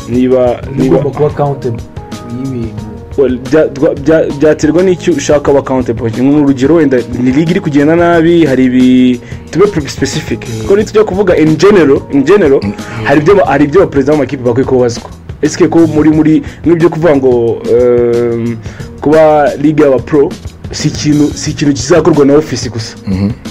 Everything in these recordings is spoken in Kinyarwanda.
Niba ugomba kuba accountable y'ibintu. Well, byaterwa n'icyo ushaka aba accountable. Nk'urugero wenda ni ligue iri kugenda nabi, hari ibi tube specific, kuko nitujya kuvuga in general hari ibyo abaperezida b'amakipe bakwiye kubazwa. Ese ko muri nk'ibyo kuvuga ngo kuba ligue y'aba pro si ikintu kizakorwa na office gusa,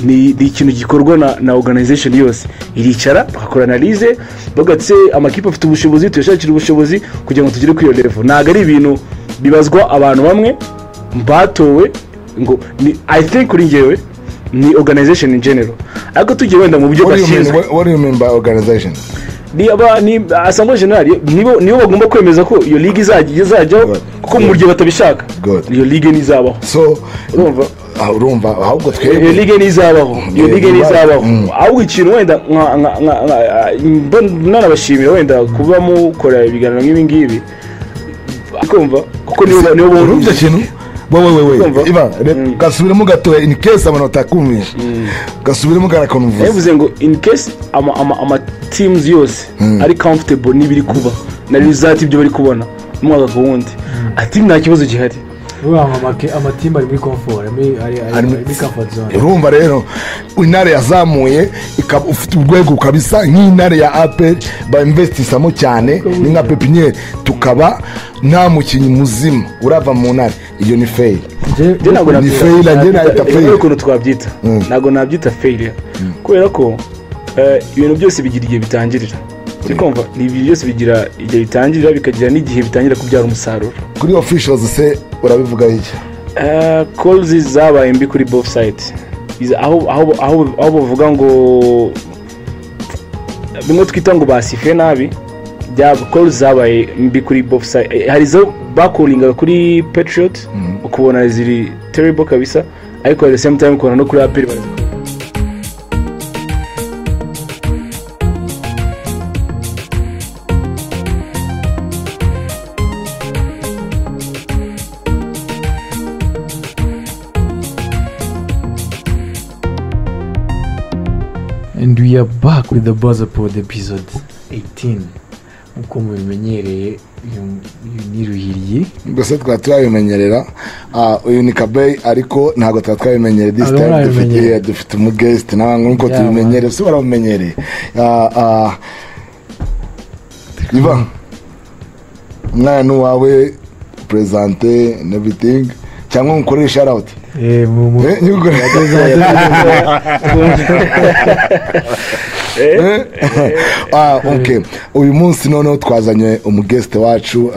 ni ikintu gikorwa na organization yose. Iricara bakakora analyse bagatse amakipe afite ubushobozi, tuyashakira ubushobozi kugira ngo tugere kuri iyo level. Ntabwo ari ibintu bibazwa abantu bamwe batowe ngo ni, I think kuri njyewe ni organization in general, ariko tugiye wenda mu buryo bashinzwe. What do you mean by organization? Ni assemblée générale nibo bagomba kwemeza ko iyo ligue izajyaho, kuko mu buryo batabishaka iyo ligue ntizabaho. So urumva ahubwo twebwe iyo ligue ntizabaho, iyo ligue ntizabaho. Ahubwo ikintu wenda nanabashimira wenda kuba mukora ibiganiro nk'ibi ngibi, kumva kuko nibo urumva ikintu wewe Ivan gasubiremo gato in case abantu batakumvisha, gasubiremo garakonvuze. Yavuze ngo in case ama teams yose ari comfortable n'ibiri kuba na result ibyo bari kubona umwaka ku wundi, ati nta kibazo gihari. Ama team ari muri comfort, ari muri comfort zone. Urumva rero intare yazamuye ikaba ufite urwego kabisa nk'intare ya APR ba investisamo cyane, ni nka pepiniere, tukaba nta mukinnyi muzima urava mu ntare. Iyo ni fail. Ni fail, njye nahita fail. Ukuntu twabyita ntabwo nabyita fail, kubera ko ibintu byose bigira igihe bitangirira. Kumva ni ibintu byose bigira igihe bitangirira, bikagira n'igihe bitangira kubyara umusaruro. Kuri officials se urabivuga iki? Calls zabaye mbi kuri both sides. Aho bavuga ngo bimwe twita ngo basife nabi, calls zabaye mbi kuri both sides. Hari izo bakoringaga kuri Patriot ukubona ziri terrible kabisa, ariko at the same time ukubona no kuri APR. And we are back with the Buzzer Pod episode 18. Uko mubimenyereye uyu ni Ruhiriye. Mbese twari turabimenyerera. Uyu ni Kabey, ariko ntabwo twari twabimenyereye this time. Dufite umu guest nawe nkuko tubimenyereye, si baramumenyereye. Ivan, umwana wawe presente and everything, cyangwa ngukorere shout out. Okay. Uyu munsi noneho twazanye umuguest wacu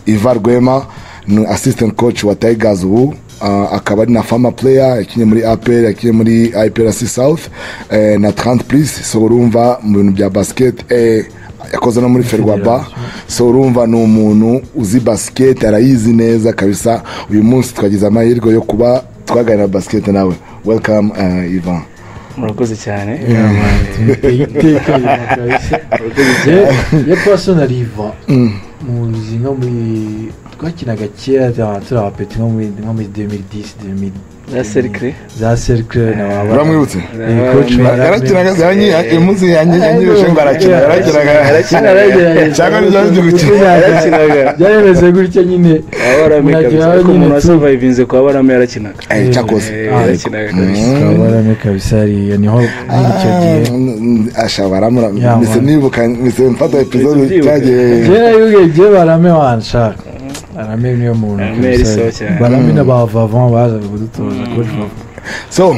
Ivan Rwema, ni assistant coach wa Tigers ubu, akaba ari na former player, yakinye muri APR, yakinye muri IPRC South na 30 plus. So urumva mu bintu bya basket, yakoze no muri Ferwaba. So urumva ni umuntu uzi basket, arayizi neza kabisa. Uyu munsi twagize amahirwe yo kuba twaganira basket nawe. Welcome Ivan. Murakoze cyane. Ye personally Ivan muzi nko muri twakinaga kera turi abapeti nko muri 2010 2000 za cercle, za cercle na baba. Uramwibutse? Yarakinaga imuzi yanyibeshe ngo arakina, yarakinaga cyangwa nibyo gukina, yarakinaga byaremeze gutya nyine. Umuntu wasurvivinze kwa Barame yarakinaga. Cyakoze yarakinaga kabisa. Kwa Barame kabisa ari niho icyo gihe asha baramura mise nibuka mise mfata episode cyagiye. Jye yuge Barame wanshaka. Barame niyo muntu kabisa. Barame na ba Vavon baza kudutoza coach Vavon. So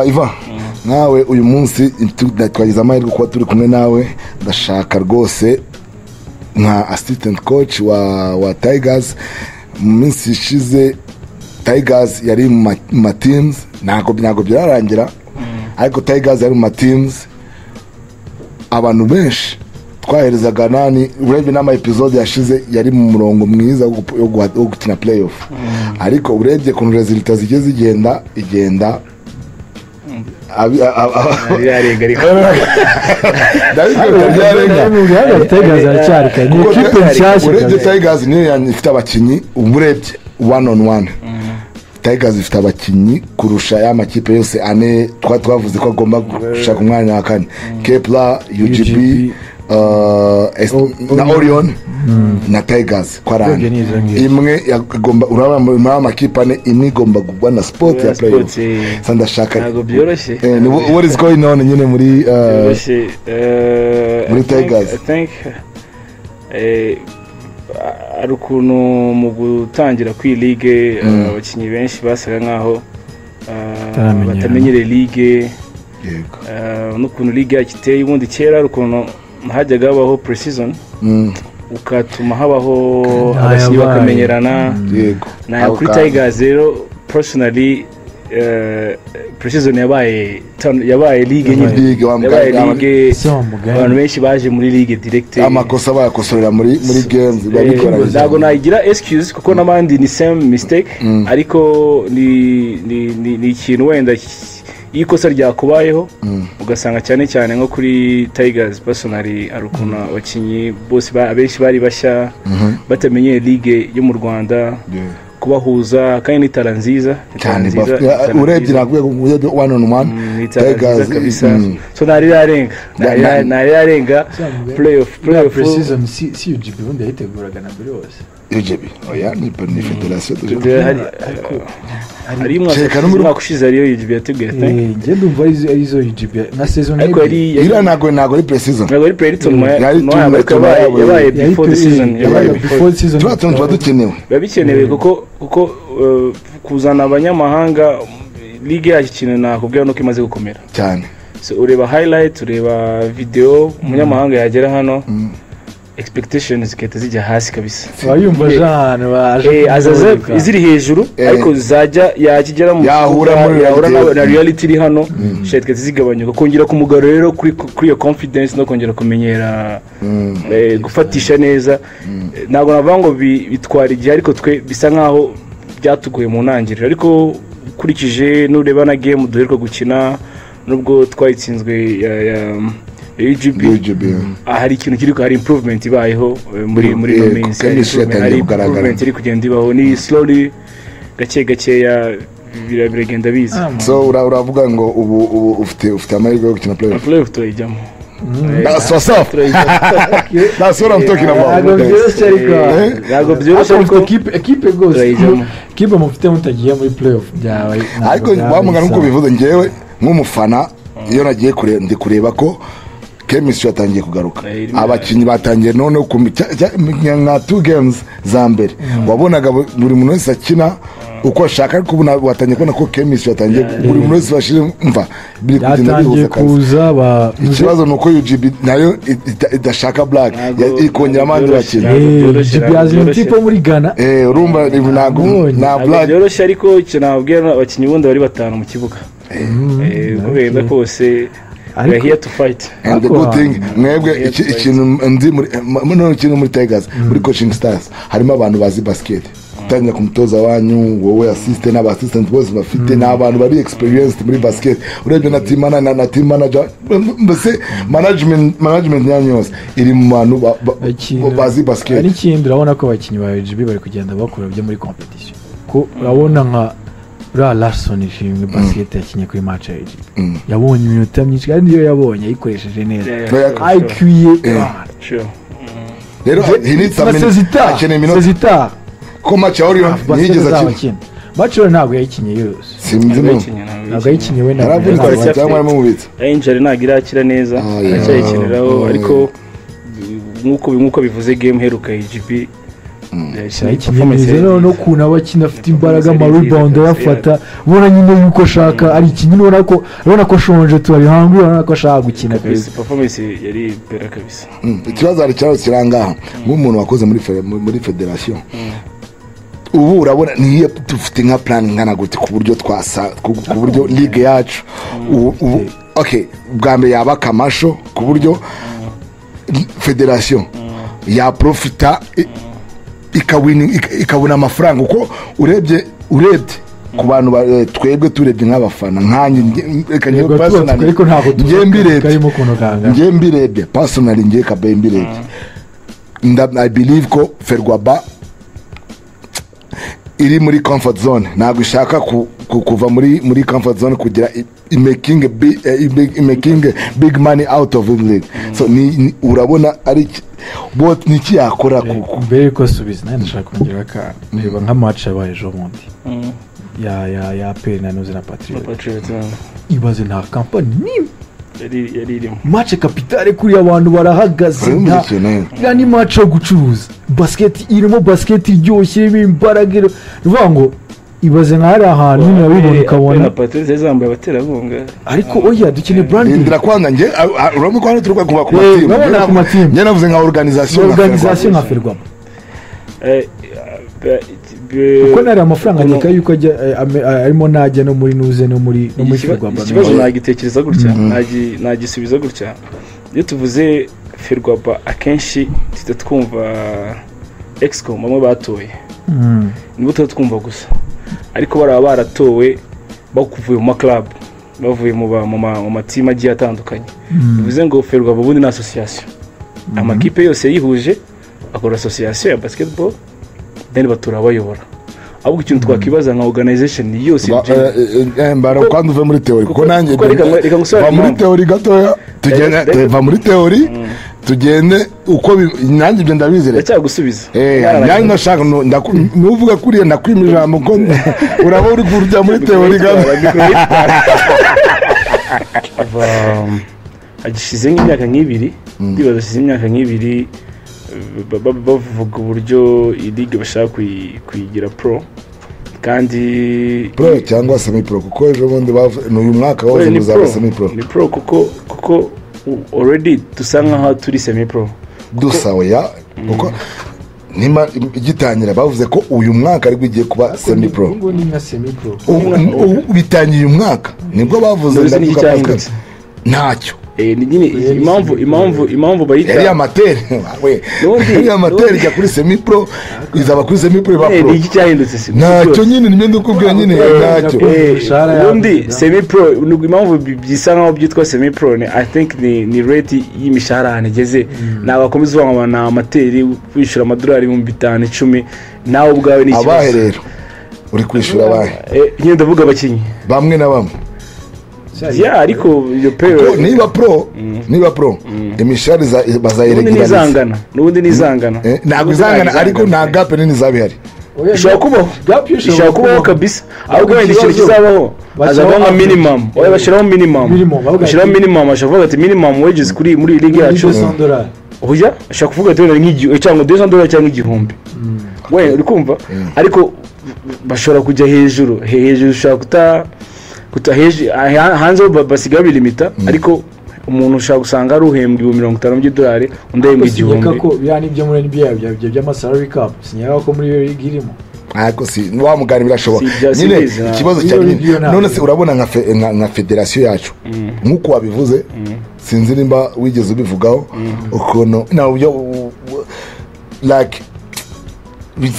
Ivan, nawe uyu munsi twagize amahirwe kuba turi kumwe nawe. Ndashaka rwose nka assistant coach wa Tigers. Mu minsi ishize Tigers yari mu ma teams, ntabwo byararangira, ariko Tigers yari mu ma teams. Abantu benshi twaherezaga nani, urebye n'ama episode yashize yari mu murongo mwiza wo gukina playoff, ariko urebye ku results zigiye zigenda igenda urebye Tigers niyo ifite abakinnyi, urebye one on one Tigers ifite abakinnyi kurusha ya makipe yose ane twavuze ko agomba gushaka umwanya wa kane: Kepler, UGB, na Orion na Tigers kwa Urebye rani ni izo ngizo. Imwe yagomba, urabona muri aya makipe ane imwe igomba kugwa na sport ya playoff. Sports, Sa ndashaka ntabwo byoroshye. Ni what is going on nyine muri Byoroshye, muri I think- Tigers. I think hari ukuntu mu gutangira kw'iyi ligue abakinnyi benshi basaga nkaho Bataramenyerana. batamenyereye ligue, n'ukuntu ligue yacu iteye. Ubundi kera hari ukuntu hajyaga habaho pre-season, ukatuma habaho abakinnyi Ntayabaye. bakamenyerana. Na Ako kuri kantu. Tigers rero, personally, pre-season yabaye ligue nyine. Ligue, wa Yabaye ligue. Se wa mugani. Abantu benshi baje muri ligue direct. Amakosa bayakosorera muri games biba bigoranye. Ntabwo nayigira excuse kuko n'abandi ni same mistake, ariko ni ikintu wenda iyo ikosa ryakubayeho ugasanga cyane cyane nko kuri Tigers personally hari ukuntu abakinnyi bose abenshi bari bashya, batamenyeye ligue yo mu Rwanda, kubahuza, kandi ni talent nziza, ni talent Cyane. nziza, ni talent Urebye nziza. ntabwo urebye one on one Ni talent Tigers, nziza kabisa. So ntari irarenga ntari irarenga playoff. Playoff Playoff. Pre-season si UGB ubundi yayiteguraga na mbere hose? UGB oya, ni federation. Ariko Hari umwaka Kereka no muri- umwaka ushize ariyo UGB yateguye, I think. Njye ndumva arizo UGB nka saison Ariko ebyiri. yari Iriya ntabwo ari pre-season. Ntabwo ari pre tournoi. Yari Tournoi, ariko tournoi yabaye yabo. yabaye Yari before the season. yabaye Yabaye before. before the season. Turiya tuntu tuba dukenewe. Biba bikenewe kuko kuzana abanyamahanga, ligue yacu, ikintu nakubwira nuko imaze gukomera. Cyane. So, ureba highlight, ureba video, umunyamahanga yagera hano, expectations zigahita zijya hasi kabisa. Aba yumva Jean baje Azaza kumuvuga. ziri hejuru, ariko zajya yakigera mu Yahura kibuga, muri yahura reality. na reality iri hano, shit zigahita zigabanyuka, kongera kumugarura rero kuri iyo confidence no kongera kumenyera, gufatisha neza. Ntabwo navuga ngo bitwara igihe, ariko twe bisa nkaho byatugoye mu ntangiriro, ariko ukurikije nureba na game duheruka gukina, nubwo twayitsinzwe ya UGB, UGB. Hari ikintu kiri, hari improvement ibayeho muri ino minsi. Hari Chemistry improvement, yatangiye hari kugaragara. improvement iri kugenda ibaho, ni slowly, gake gakeya, biragenda biza. Ah, So uravuga ngo ubu ufite amahirwe yo gukina playoff? Playoff turayijyamo. That's what's up. Turayijyamo. That's what I'm talking about. Ntabwo byoroshye ariko. Ntabwo byoroshye, Ariko ariko mufite ekipe rwose. Turayijyamo. Ekipe mufite mutagiye muri playoff byaba ntabwo Ariko byaba wamugana nk'uko bisa. bivuze, ngewe nk'umufana iyo nagiye kureba, ndi kureba ko chemistry yatangiye kugaruka. Abakinnyi batangiye noneho nka two games za mbere wabonaga buri muntu wese akina uko ashaka, ariko ubu watangiye kubona ko chemistry yatangiye, buri muntu wese bashire mva biri kugenda Byatangiye bihuza kabisa. kuza ba Ikibazo ni uko UGB nayo idashaka black, ikongera abandi Byoroshye. bakinnyi. Ntabwo byoroshye, UGB ntabwo yazanye byoroshye. tipe muri Ghana. Urumva ntabwo Nabonye. nta Ntabwo black. byoroshye, ariko icyo nababwira, abakinnyi ubundi bari batanu mu kibuga. Uko bigenda kose, we are Ariko- here to fight. And the Ariko- good thing, mwebwe ikintu nzi muri noneho ikintu muri Tigers, muri coaching stars harimo abantu bazi basket, gutangira ku mutoza wanyu, wowe assistant n'aba assistant bose bafite, ni abantu bari experienced muri basket. Urebye na team manager, na team manager, mbese management yanyu yose iri mu bantu bazi basket. Hari n'ikindi, urabona ko abakinnyi ba UGB bari kugenda bakura byo muri competition, ko urabona nka uriya Larson Ishimwe, basket yakinnye kuri match ya UGB, yabonye iminota myinshi kandi iyo yabonye ayikoresheje neza. Yeah, IQ ye sure. Rero he needs some na minutes. Sezita Akeneye iminota. Sezita Ko match ya Orion basket ntiyigeze akina. azabakina match yo ntabwo yayikinnye yose. Sinzi Ntabwo no yayikinnye, ntabwo Ntabwo yayikinnye we. Yaravunitse Aracyafite- cyangwa arimo mubitsa. Injury ntabwo irakira neza, Ah, yeah. aracyayikiniraho, ariko nk'uko bivuze, game iheruka ya UGB Yayikinnye neza, noneho n'ukuntu aba akina afite imbaraga, ama rebound ayafata, ubona nyine yuko ashaka ari ikintu, ubona ko ashonje, turi hungry, urabona ko ashaka gukina kabisa. Performance yari bera kabisa. Ikibazo, hari ikibazo kiri ahangaha nk'umuntu wakoze muri federation, ubu urabona niyo dufite nka plan ingana gute ku buryo twasa ku buryo ligue yacu ubu okay, bwa mbere yaba akamasho ku buryo federation yaprofita ikabona amafaranga, kuko urebye ku bantu twebwe turebye nk'abafana nkanjye reka njye Yego, tuba personally, ariko ntabwo tuzi njye mbirebye karimo ukuntu kangana. Njye mbirebye personally, njye kabe mbirebye, I believe ko Ferwaba iri muri comfort zone, ntabwo ishaka kuva muri comfort zone kugira making making big money out of it league. So ni urabona ari bot ni iki yakora? Mbere yuko asubiza, nanjye ndashaka kongera akantu. Reba nka match yabaye ejo bundi ya APR na Nuze na Patriot. Patriot. Ibaze, nta kampani n'imwe yari irimo. Match capitale kuriya abantu barahagaze. Urumva ikintu? Iriya ni match yo gucuruza basket, irimo basket iryoshye, irimo imbaraga, ni ukuvuga ngo ibaze nka hariya hantu nyine urabibona ukabona. Na Patriot zari zambaye abaterankunga. Ariko oya, dukeneye branding. Ndindira kwanza njye, urabona ko hano turi kuva ku matimu. Urabona ku matimu. Njye navuze nka organisation. Organisation nka Ferwaba, kuko nari amafaranga nkeka yuko ajya arimo najya no muri nuze no muri Ferwaba. Ikibazo nagitekereza gutya, nagisubiza gutya: iyo tuvuze Ferwaba akenshi tuhita twumva excom, bamwe batoye, nibo tuba twumva gusa, ariko baraba baratowe bakuvuye mu maclub, bavuye mu matimu agiye atandukanye. Bivuze ngo Ferwaba ubundi ni association, amakipe yose yihuje akora association ya basketball, then batora abayobora. Ahubwo ikintu twakibaza nka organization yose Mbara kwanza uve muri théorie, kuko nanjye kuko reka ngusobanurire va muri impamvu. théorie gatoya tugende. Va muri théorie tugende uko nanjye ibyo ndabizi reka. Ndacyagusubiza. Nanjye ndashaka nuvuga kuriya ndakwima ijambo, ko uraba uri kurya muri théorie gato. Agishize nk'imyaka nk'ibiri, ndibaza ashize imyaka nk'ibiri bavuga uburyo iyi ligue bashaka kuyigira pro kandi Pro cyangwa semi pro, kuko ejo bundi ni uyu mwaka wose Oya, ni uzaba pro. Semi pro. Ni pro kuko already dusa nkaho turi semi pro. Dusa oya, kuko nimba igitangira bavuze ko uyu mwaka aribwo igiye kuba semi pro. Ubu ni nka semi pro. Ubu bitangiye uyu mwaka nibwo bavuze. None se ni iki Ndavuga Pascal. cyahindutse? Ntacyo. Ni nyine Oya, ni impamvu semi pro. impamvu bayita Yari amateur we, yari amateur ijya kuri semi pro, izaba kuri semi pro iba pro. Ni iki cyahindutse si Ntacyo nyine, nimwe ndikubwira nyine, ntacyo. Imishahara yabo. Ubundi semi pro, ni impamvu bisa nkaho byitwa semi pro ni, I think, ni rate y'imishahara ahantu igeze. Ntabwo wakomeza uvuga ngo ni amateur wishyura amadolari 5000, 10, nawe ubwawe ni Abahe ikibazo. rero uri kwishyura abahe? Nyine ndavuga abakinnyi. Bamwe na bamwe. Yeah, ariko iyo Ko pay niba pro imishahara n'ubundi bazayiregulariza. Nizangana, n'ubundi nizangana. Ntabwo izangana, ariko nta gap nini izaba ihari. Ishobora kubaho. Gap yo Ishobora kubaho kabisa, ahubwo wenda ikintu Ikibazo, kizabaho bashyiraho hazabaho nka average. minimum. Oya, bashyiraho minimum. Minimum, bavuga Bashyiraho ati- minimum, bashobora kuvuga ati minimum wages kuri muri iyi ligue yacu. $200. Oya, ashobora kuvuga ati wenda cyangwa $200 cyangwa 1000 we, uri kumva? Ariko bashobora kujya hejuru, hejuru ushobora kuta hejuru hanze ho basigaye babilimita, ariko umuntu ushobora gusanga ari uhembwa 50,000 by'idolari, undi ahembwa Sinyeka 1000. ko biriya ni ibyo muri NBA by'ama salary cap, sinyeka ko muri iyo ligue irimo. Ariko si wa mugani birashoboka. Si ibya- Nyine simbizi, ikibazo Iyo cya ligue yo ntabwo. none se urabona nka federasiyo yacu nk'uko wabivuze, sinzi nimba wigeze ubivugaho ukuntu na uburyo like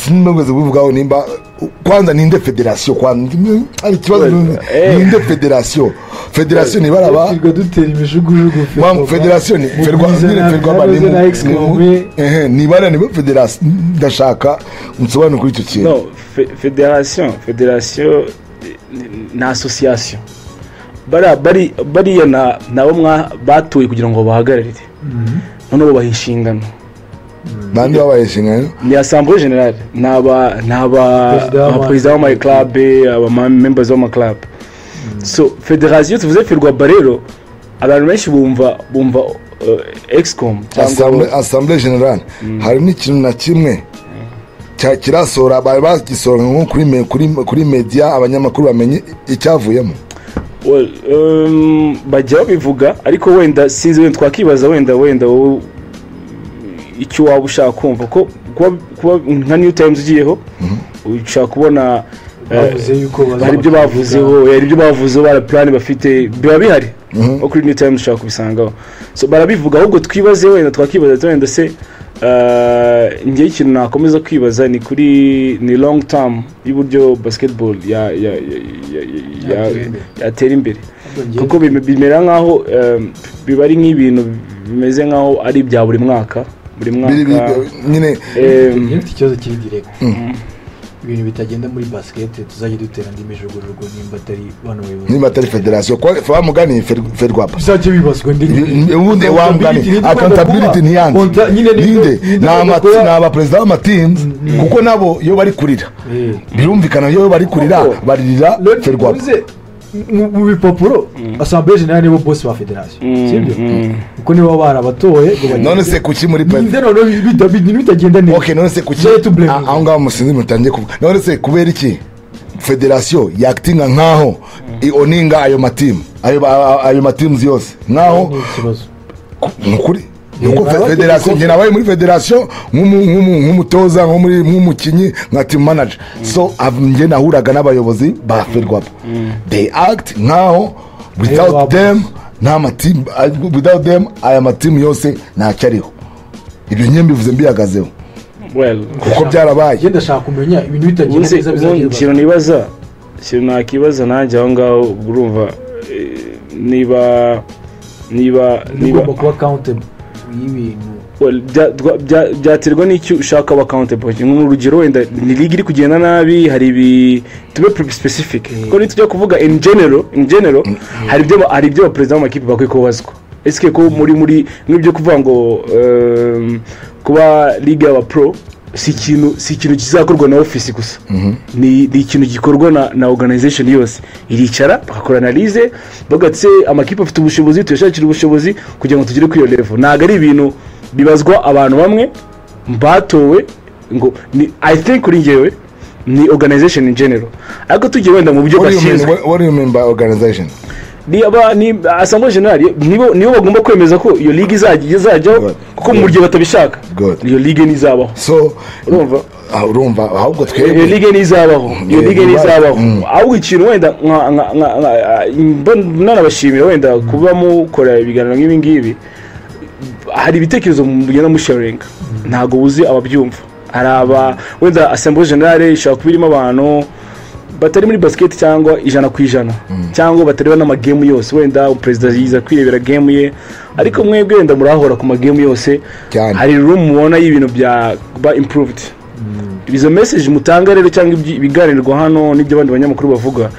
sinzi wigeze ubivugaho nimba kwanza ninde federasiyo, kwanza ari ikibazo. Ninde federasiyo ni baraba Twirirwa dutera imijugujugu. Mpamvu federasiyo ni Ferwa nyine, Ferwaba ni na Excom. ehe, ni bara ni federasiyo. Ndashaka unsobanure kuri icyo kintu. No, federasiyo ni association. Bariya nabo batoye kugira ngo bahagararire, noneho babaha inshingano. Bandi babaye inshingano? Ni assemblée générale, ni aba Perezida w'ama- abaperezida b'ama club, aba members b'ama club. So fédération, tuvuze Ferwaba rero, abantu benshi bumva excom cyangwa Assemblée générale, hari n'ikintu na kimwe kirasohora, bari bagisohora nko kuri media, abanyamakuru bamenye icyavuyemo? Well, bajya babivuga, ariko wenda sinzi, wenda twakibaza wenda wowe icyo waba ushaka kumva, ko kuba nka New Times ugiyeho ushaka kubona Bavuze yuko hari ibyo bavuzeho, hari ibyo bavuzeho, bara plan bafite, biba bihari nko kuri New Times ushobora kubisangaho. So barabivuga, ahubwo twibaze, wenda twakibaza ati wenda se njyewe ikintu nakomeza kwibaza ni kuri ni long term y'uburyo basketball Yatera imbere. yatera imbere, kuko bimera nkaho biba ari nk'ibintu bimeze nkaho ari ibya buri mwaka buri mwaka. Nyine Njye mfite ikibazo kiri direct. Ibintu bitagenda muri basket tuzajya dutera andi mijugujugu nimba atari bano bayobozi, Nimba atari federasiyo kwa mugani Ferwaba, bizajya bibazwa ndi ubundi wa mugani accountability ntiyanze. Ninde? Ni abaperezida b'amateams, kuko nabo iyo bari kurira, birumvikana, iyo bari kurira baririra Ferwaba. Uze, mu bipapuro assemblée générale nibo boss ba federasiyo, sibyo? Kuko nibo barabatoye ngo bagende. None se kuki muri Ninde noneho ibintu bitagenda neza? Okay, none se kuki Tuzajya tublame. Aho ngaho musinzi mutangiye kuvuga. None se kubera iki federasiyo yakitinga nkaho ioninga ayo matimu, ayo mateams yose, nkaho Ni ikibazo. Ni ukuri, ni uko federasiyo, njye nabaye muri federasiyo nk'umutoza, nko muri nk'umukinnyi, nka team manager. So njye nahuraga n'abayobozi ba Ferwaba, they act nkaho without them nta matimu, without them aya matimu yose ntacyo ariho. Ibyo njye mbivuze mbihagazeho Well, kuko byarabaye. Njye ndashaka kumenya ibintu bitagenda ubundi neza ubundi bizajya ikintu nibaza, ikintu nakibaza nanjye aho ngaho, ubwo urumva niba ugomba kuba accountable y'ibintu. Well, byaterwa n'icyo ushaka kuba accountable. Nk'urugero wenda ni ligue iri kugenda nabi, hari ibi, tube specific, kuko nitujya kuvuga in general hari ibyo abaperezida b'amakipe bakwiye kubazwa. Ese ko muri nk'ibyo kuvuga ngo kuba ligue y'aba pro si ikintu kizakorwa na office gusa, ni ikintu gikorwa na organization yose. Iricara bagakora analyse, bagatse amakipe afite ubushobozi, tuyashakira ubushobozi kugira ngo tugere kuri iyo level. Ntabwo ari ibintu bibazwa abantu bamwe batowe ngo ni, I think kuri njyewe ni organization in general, ariko tugiye wenda mu buryo What do you mean, bashinzwe. What do you mean by organization? Ni assemblée générale, nibo bagomba kwemeza ko iyo ligue izajyaho Good. kuko mu gihe batabishaka iyo ligue ntizabaho. So Urumva? Ah, urumva ahubwo Iyo twebwe ligue ntizabaho, iyo Yeah, ligue you're right. ntizabaho. Ahubwo ikintu wenda nanabashimira wenda kuba mukora ibiganiro nk'ibi ngibi, hari ibitekerezo mugenda musharinga, ntabwo buzi ababyumva. Hari aba wenda assemblée générale ishobora kuba irimo abantu batari muri basket cyangwa 100% cyangwa batareba n'amagame yose. Wenda perezida yiza kwirebera game ye, ariko mwebwe wenda murahora ku magame yose. Cyane. Hari room mubona y'ibintu bya ba improved. Izo message mutanga rero cyangwa ibiganirwa hano n'ibyo abandi banyamakuru bavuga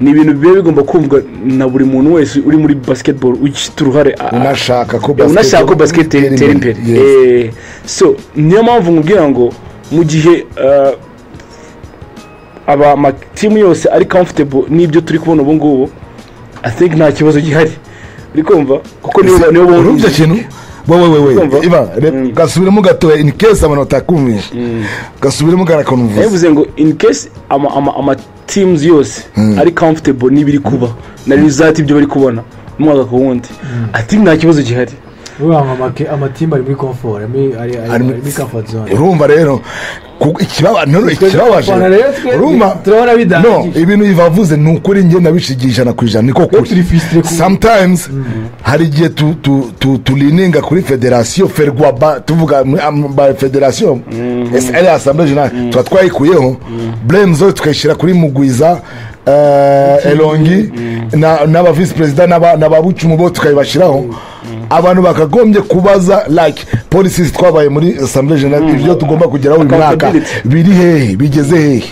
ni ibintu biba bigomba kumvwa na buri muntu wese uri muri basketball ufite uruhare Unashaka ko unashaka ko basket itera imbere. So niyo mpamvu nkubwira ngo mu gihe aba amatimu yose ari comfortable n'ibyo turi kubona ubu ngubu, I think nta kibazo gihari, uri kumva, kuko nibo Urumva icyo kintu wowe wewe Urumva? Iba gasubiremo gatoya in case abantu batakumvisha, gasubiremo garakonuvuze. Yavuze ngo in case ama teams yose ari comfortable n'ibiri kuba na result, ibyo bari kubona umwaka ku wundi, I think nta kibazo gihari. Uvuga ngo amatimu ari muri comfort, ari muri comfort zone. Urumva rero none ikibabaje Abafana rero urumva turabona no bidahagije. Ibintu ivavuze ni ukuri, njye nabishigiye 100%, niko Twe kuri. turi frustré Sometimes hari igihe tulininga kuri federasiyo Ferwaba, tuvuga ba federasiyo ari assemblée générale, tuba twayikuyeho blame zose tukayishyira kuri Mugwiza, Elongi n'aba vice perezida n'aba Bucumu, bo tukayibashyiraho. Abantu bakagombye kubaza like policies twabaye muri assemblée générale, ibyo tugomba kugeraho uyu mwaka Accountability. biri hehe, bigeze hehe?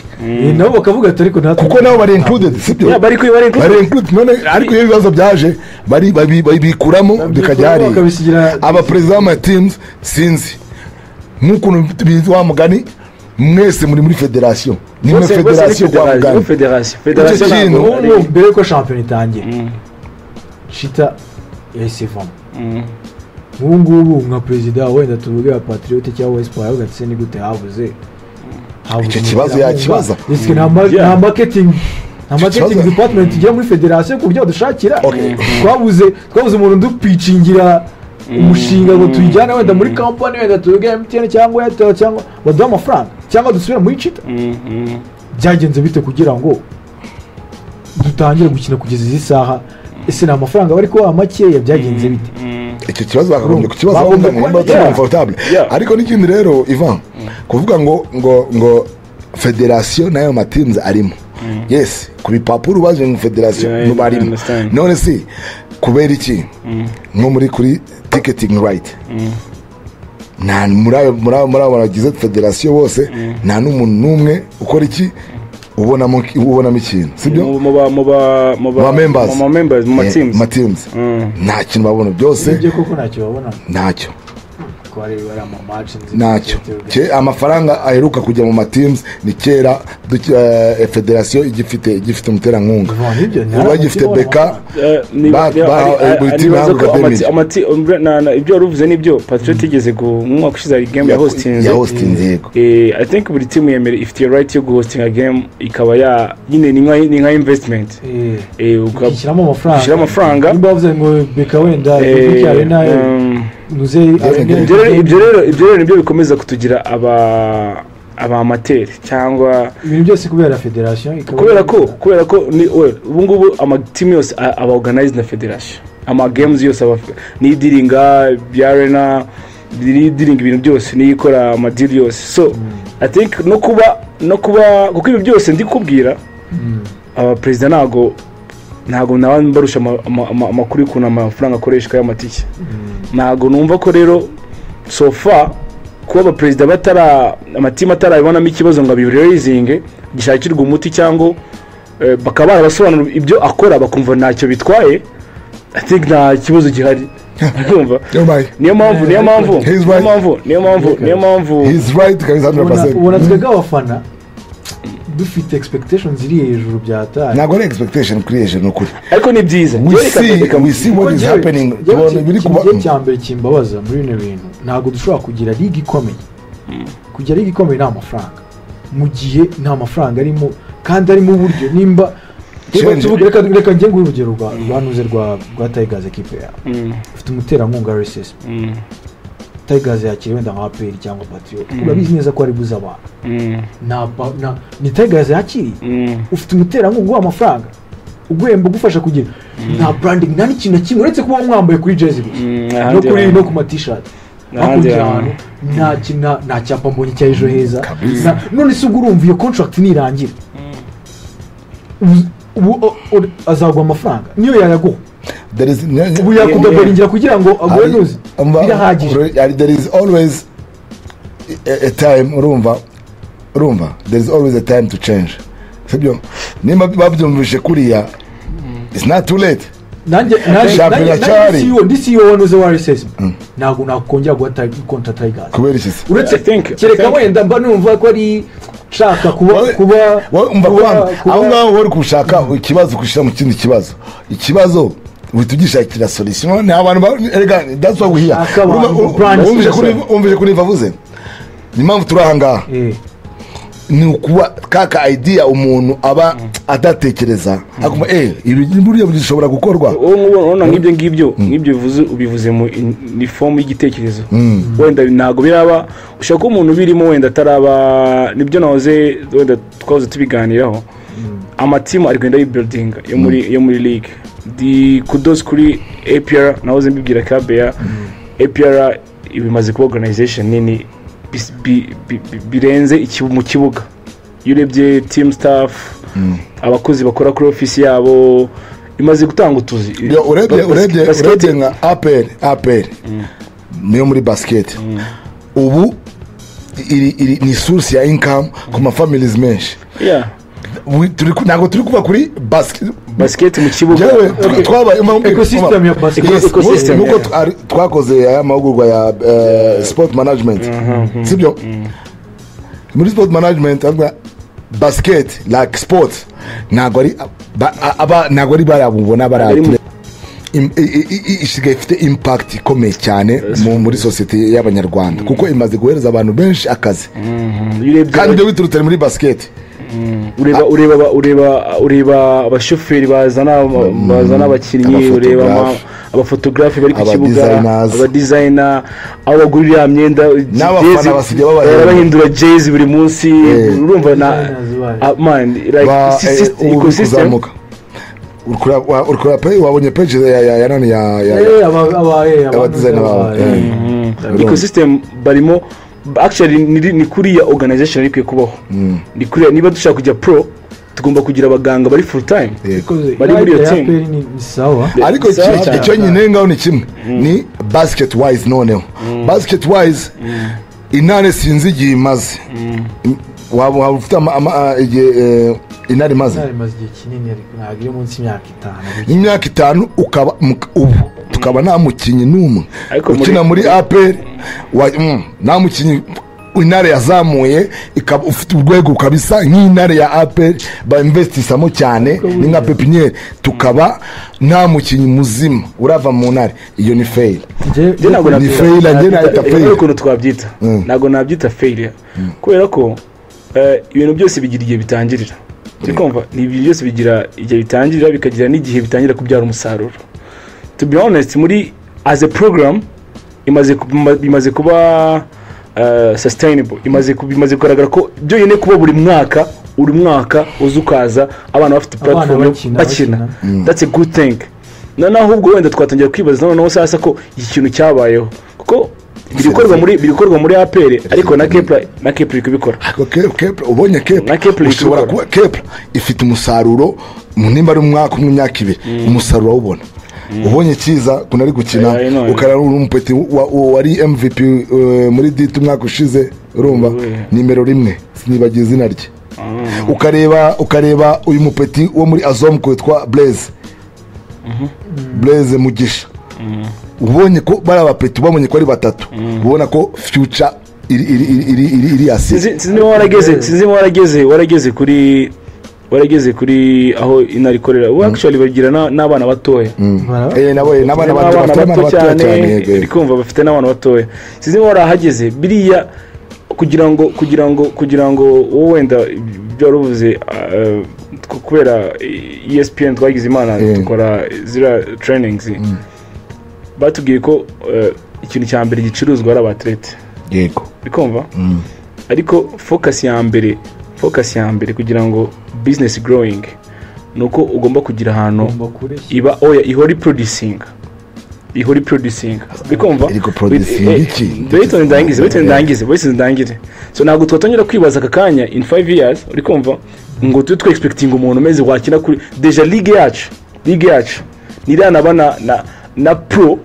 Nabo bakavuga ati ariko natwe Kuko nabo bari included, sibyo? Yeah, bari included. Bari included. None ariko iyo ibibazo byaje bari babikuramo bikajya hariya. Bakabisigira Abaperezida b'ama teams, sinzi nk'ukuntu wa mugani, mwese muri federasiyo, ni muri Bose ni federasiyo kwa mugani. federasiyo Icyo kintu- ntabwo Ubu mbere yuko shampiyona itangira, Cheetah yahise ivamo. Nk'ubu ngubu nka perezida wenda tuvuge wa Patriots cyangwa Espoir, aravuga ati: "Se ni gute habuze Icyo kibazo umuterankunga?" yakibaza. Ese nta marketing kibazo- department tugira muri federasiyo ku buryo badushakira? Twabuze umuntu dupicingira umushinga ngo tuyijyane wenda muri company, wenda tuvuge MTN cyangwa Airtel, cyangwa baduhe amafaranga, cyangwa dusubire muri Cheetah. Byagenze bite kugira ngo dutangire gukina kugeza izi saha? Ese ni amafaranga bari kubaha makeya? Byagenze bite? Icyo kibazo bakagombye kukibaza. Bagomba Bagomba nimba kuba- batari comfortable. Ariko n'ikindi rero, Ivan, kuvuga ngo federasiyo n'ayo mateams arimo, yes, ku bipapuro baje mu federasiyo Yeah, I barimo. understand. None si kubera iki nko muri kuri ticketing right Nta muri abo bagize federasiyo bose, nta n'umuntu n'umwe ukora iki, ubonamo ikintu, sibyo? Mu ba Mu ba members. Mu ba members, mu ma teams. Mu ma teams nta kintu babona byose. Ibyo koko ntacyo babona? Ntacyo. Ko ari ama match nzi. Ntacyo. Amafaranga aheruka kujya mu ma teams ni kera federasiyo igifite umuterankunga. Ibyo ubu bagifite beka. Buri team Nibaza ko yahabwaga 2 million. Ibyo wari uvuze nibyo. Patriot igeze mu mwaka ushize hari game ya hostinze. Ya hostinze, yego. I think buri team yemere ifite right yo guhostinga game, ikaba ya nyine ni nka investment. Ukishyiramo amafaranga. Ukishyiramo amafaranga. Nimba bavuze ngo beka wenda BK Arena, nuze Arena. Ibyo rero nibyo bikomeza kutugira aba amateur cyangwa ibintu byose kubera federation ikaba Kubera ko ni well, ubu ngubu amatimu yose aba organized na federation, ama games yose aba niyidiringa bya arena, niyidiringa ibintu byose, niyo ikora ama deal yose. So I think no kuba kuko ibi byose ndi kubwira abaperezida, ntago naba mbarusha amakuru y'ukuntu amafaranga akoreshwa y'amatike. Ntago numva ko rero so far kuba abaperezida batara amatimu atarabibonamo ikibazo ngo abirerayizinge gishakirwe umuti, cyangwa bakaba barabasobanurira ibyo akora bakumva ntacyo bitwaye, I think nta kibazo gihari. Urumva? You're right. Niyo mpamvu He's niyo right. mpamvu niyo mpamvu niyo mpamvu He's right kabisa, 100%. Ubona twebwe abafana dufite expectations ziri hejuru byataye. Ntabwo ari expectation kuri hejuru, ni ukuri. Ariko ni byiza. We see what is happening, tubona ibiri kuba. Ikintu cya mbere kimbabaza muri bino bintu, ntabwo dushobora kugira ligue ikomeye. Kugira ligue ikomeye ni amafaranga, mu gihe nta mafaranga arimo kandi arimo uburyo nimba reka Change. tuvuge, reka njye nguhe urugero rwa nuze rwa Tigers, ekipe yawe ufite umuterankunga RSS. Tigers yakira wenda nka APR cyangwa Patriot, urabizi neza ko ari buze abantu. Ni Tigers yakiriye. Ufite umuterankunga uguha amafaranga, uguhemba, ugufasha kugira nta branding, nta n'ikintu na kimwe uretse kuba mwambaye kuri jersey gusa no Ahandi kuri hantu. no ku ma t-shirt. Ahandi Hakurya hantu. ahantu nta kintu, nta cyapa mbonye cya Ejo Heza. Kabisa. None se ubwo urumva iyo contract nirangira ubu azaguha amafaranga niyo yayaguha? There is Ubu yakudabaringira kugira ngo aguhe nuzi birahagije. There is always a time, urumva, there is always a time to change, sibyo? Nimba babyumvishe kuriya, it's not too late. Nanjye Shampiyona nanjye cyari. CEO, ndi CEO wa nuze wa RSS, ntabwo nakongera guha contract Tigers. Kubera iki se? Uretse I kereka think- wenda mba numva ko ari nshaka kuba kuba Wowe umva, kuba kwanza aho ngaho wowe uri gushaka ikibazo gushyira mu kindi kibazo, ikibazo uhita ugishakira solution. Ni abantu erega that's why we here. Shaka abantu, brand. Wumvise kuri avuze, ni impamvu turi aha ngaha. Ni ukuba kaka idea umuntu aba adatekereza akumva ibi buriya bishobora gukorwa. Wowe nk'ubu urabona nk'ibyo ngibyo nk'ibyo bivuze, ubivuze mu ni form y'igitekerezo. Wenda ntabwo biraba, ushobora kuba umuntu ubirimo wenda ataraba. Nibyo nahoze wenda twahoze tubiganiraho, amatimu ari kugenda yibuildinga yo muri league. Di kudos kuri APR, nahoze mbibwira kabeya, APR ibimaze kuba organization nini birenze mu kibuga. Iyo urebye team staff, abakozi bakora kuri ofisi yabo, imaze gutanga utuzi. Yo, urebye urebye urebye nka APR niyo muri basket ubu iri ni source ya income ku ma families menshi. Ntabwo turi kuva kuri basket. Basket mu kibuga. Jewe twabaye Ecosystem ya basket. Yes, Ecosystem, nuko yeah. twakoze aya mahugurwa ya sport management, sibyo? Muri sport management avuga basket like sport ntabwo ari ntabwo ari bariya mubona bariya. Ari Isigaye ifite impact ikomeye cyane muri sosiyete y'abanyarwanda kuko imaze guhereza abantu benshi akazi. Iyo urebye Kandi ibyo biturutse muri basket. Ureba abashoferi bazana abakinnyi, ureba Abafotogarafe. abafotogarafe bari ku kibuga, Abadesigners. abadizayina, aho bagurira iriya myenda. N'abafana jezi, basigaye babahemba. bahindura jezi buri munsi. Urumva na Designers bayo. Ah, man, like Ubu biri ecosystem. kuzamuka. Uri kureba wabonye page ya nani ya Aba designer babo. Ecosystem barimo actually ni kuriya organization ikwiye kubaho, ni kuriya niba dushaka kujya pro. Tugomba kugira abaganga bari full time. Yego. Bari muri iyo team. APR ni sawa. Ariko Sawa cyane. icyo nyine ngaho ni kimwe, ni basket wise. Noneho basket wise, Intare sinzi igihe imaze. Waba ufite igihe Intare imaze? Intare imaze igihe kinini, ariko ntabwo iri munsi y'imyaka 5. Imyaka 5, ukaba ubu tukaba nta mukinnyi n'umwe Ariko ukina muri APR, nta mukinnyi Intare yazamuye ikaba ufite urwego kabisa nk'Intare ya APR bainvestisamo cyane, ni nka pépinière, tukaba nta mukinnyi muzima urava mu Ntare. Iyo ni fail. Njye ntabwo Ni nabyita- failure, njye nahita Reka fail. ukuntu twabyita, ntabwo nabyita failure, kubera ko ibintu byose bigira igihe bitangirira. Turi kumva, ni ibintu byose bigira igihe bitangirira, bikagira n'igihe bitangira kubyara umusaruro. To be honest, muri as a program imaze kuba sustainable, bimaze kugaragara ko byonyine kuba buri mwaka uza ukaza abana bafite Abana platform bakina, bakina, bakina. That's a good thing. Noneho ahubwo wenda twatangira kwibaza noneho sasa ko iki kintu cyabayeho, kuko biri gukorwa muri APR, ariko na Kepler iri kubikora. Ariko Kepler, ubonye Kepler Na Kepler iri ushobora kubikora. kuba Kepler ifite umusaruro nimba ari umwaka umwe, imyaka 2, umusaruro awubona. Ubonye cyiza ukuntu ari gukina, Yeah, I know. ukarara uri umupeti wari MVP muri D2 umwaka ushize, urumva? Nimero 1, sinibagiye izina rye. Ukareba uyu mupeti wo muri Azomco witwa Blaise Mugisha. Ubonye ko bari abapeti, babonye ko ari batatu, ubona ko future iri assuré. Sinzi niba warageze kuri aho Intare ikorera. Ubu actually bagira n'abana batoya. Nabo n'abana bato, n'abana bafite abana bato batoya cyane. cyane, yego. Uri kumva, bafite n'abana batoya. Sinzi niba warahageze biriya, kugira ngo wowe wenda ibyo wari uvuze, kubera ESPN twagize imana dukora ziriya trainings, batubwiye ko ikintu cya mbere gicuruzwa ari abathlete. Uri kumva? Ariko focus ya mbere kugira ngo business growing ni uko ugomba kugira ahantu Ugomba kureshya. iba oya ihora iproducing. Uri kumva? Iri guproducing iki? Wait, ndangize. So ntabwo twatangira kwibaza aka kanya in 5 years, uri kumva, ngo tube twe expecting umuntu umeze wakina kuri déjà ligue yacu ntiranaba na pro,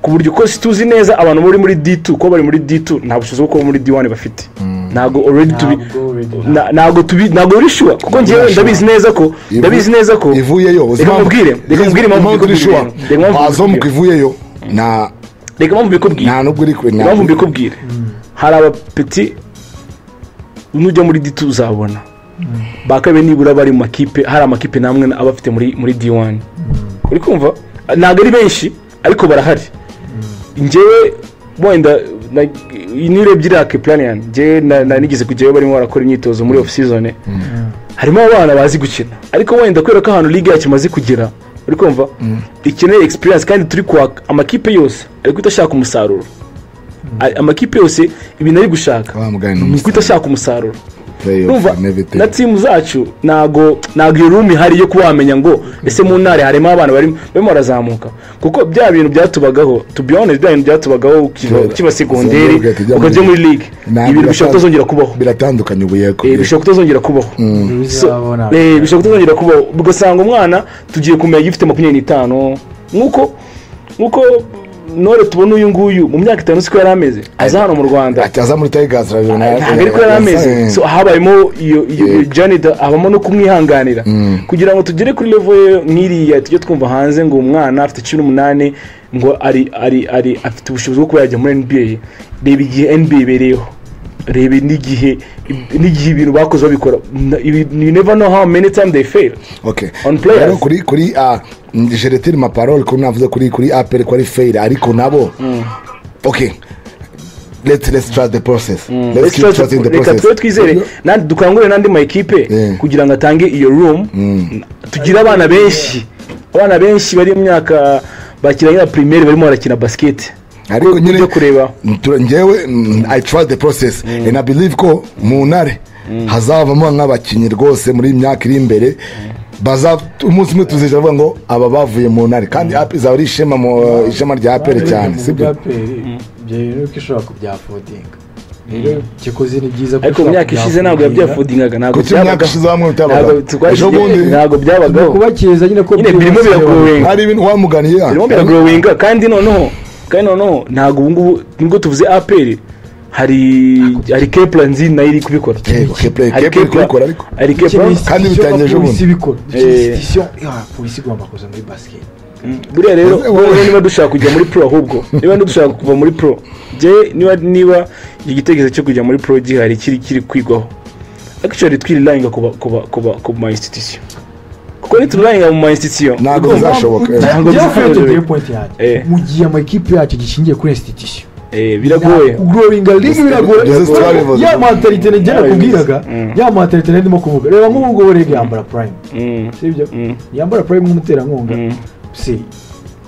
ku buryo ko tuzi neza abantu bari muri D2 ko bari muri D2 nta bushobozi bwo kuba muri D1 bafite. Ntabwo already tubi Ntabwo already. Ntabwo tubi, ntabwo uri sure, kuko njyewe ndabizi neza ko Ivuyeyo. Reka nkubwire impamvu Impamvu uri mbikubwira. sure. Reka impamvu Azomu mbikubwira. ivuyeyo na Reka impamvu mbikubwira. Nta nubwo uri kure. Impamvu mbikubwire, hari abapeti nujya muri D2 uzabona bakabe nibura bari mu makipe, hari amakipe namwe aba afite muri D1. Uri kumva, ntabwo ari benshi ariko barahari. Njyewe wenda nirebye iriya Keplanian, njyewe nigeze kujyayo barimo barakora imyitozo muri off season, harimo abana bazi gukina, ariko wenda kubera ko ahantu ligue yacu imaze kugera, uri kumva, ikeneye experience, kandi turi kwaka amakipe yose ari guhita ashaka umusaruro. Amakipe yose ibintu ari gushaka Wa mugani ni ni guhita ashaka umusaruro. Playoff Urumva, and everything. na timu zacu ntago iyo room ihari yo kuba wamenya ngo ese mu Ntare harimo abana barimo barazamuka, kuko bya bintu byatubagaho, to be honest, bya bintu byatubagaho ukiba segonderi, Ugahita ujya ukajya muri ligue, Ntabwo ibintu bishobora kutazongera kubaho. Biratandukanye ubu, yego. Bishobora kutazongera kubaho. So, Bizabona. Bishobora kutazongera kubaho, ugasanga umwana tugiye kumenya ufite 25, nk'uko nore tubona uyu nguyu mu myaka 5 siko yari ameze aza hano mu Rwanda. Ati aza muri Tigers, urabibona. Ntabwo ariko yari ameze. So habayemo iyo journey, habamo no kumwihanganira kugira ngo tugere kuri level ye nk'iriya tujye twumva hanze ngo umwana afite 18, ngo ari afite ubushobozi bwo kuba yajya muri NBA. Reba igihe NBA ibereyeho, reba n'igihe ibintu bakoze babikora. You never know how many times they fail Okay. on players. Rero kuri je retire ma parole ko navuze kuri APR ko ari fail, ariko nabo, okay, let's trust the process, let's Let's keep trusting the reka process. twe twizere nandi dukangurire n'andi ma ekipe kugira ngo atange iyo room, tugire abana benshi bari mu myaka bakina nka primaire barimo barakina basket. Ariko nyine Ujya kureba. Njyewe I trust the process and I believe ko mu Ntare hazavamo nk'abakinnyi rwose muri iyi myaka iri imbere, baza umunsi umwe tuzicara bavuga ngo aba bavuye mu Ntare, kandi APR izaba ari ishema rya APR cyane, sibyo? APR ibyo bintu ko ishobora kubyaffordinga. Rero kikoze ni byiza Ariko mu myaka ishize ntabwo yabyafodingaga, ntabwo Kuki mu myaka ishize bamwe bitabaga? Ntabwo Ejo bundi ntabwo byabagaho. Kubakeza nyine ko Nyine birimo biragrowinga. Hari ibintu wamuganiye. Birimo biragrowinga, kandi noneho ntabwo ubu ngubu nubwo tuvuze APR, hari Kepler nzi nayo iri kubikora. Yego, Kepler. Hari Kepler iri kubikora ariko. Hari Kepler. Kandi bitangiye ejo bundi. Polisi ibikora. Eh. Institution ya polisi igomba kuza muri basket. Buriya rero niba dushaka kujya muri pro, ahubwo niba dushaka kuva muri pro, jye niba igitekerezo cyo kujya muri pro gihari, kiri kwigwaho, actually twirelyinga kuba ku ma institution, kuko niturelyinga mu ma institution Ntabwo bizashoboka. Ntabwo Njyewe bizashoboka. ufite iyo point yanjye, Eh. mu gihe amakipe yacu gishingiye kuri institution, Biragoye. Kugrowinga league biragoye. This is twabivuze. Ya mentalité njye nakubwiraga, ya mentalité ndimo kuvuga, reba nk'ubu ngubu REG yambara Prime, sibyo? Yambara Prime nk'umuterankunga. Si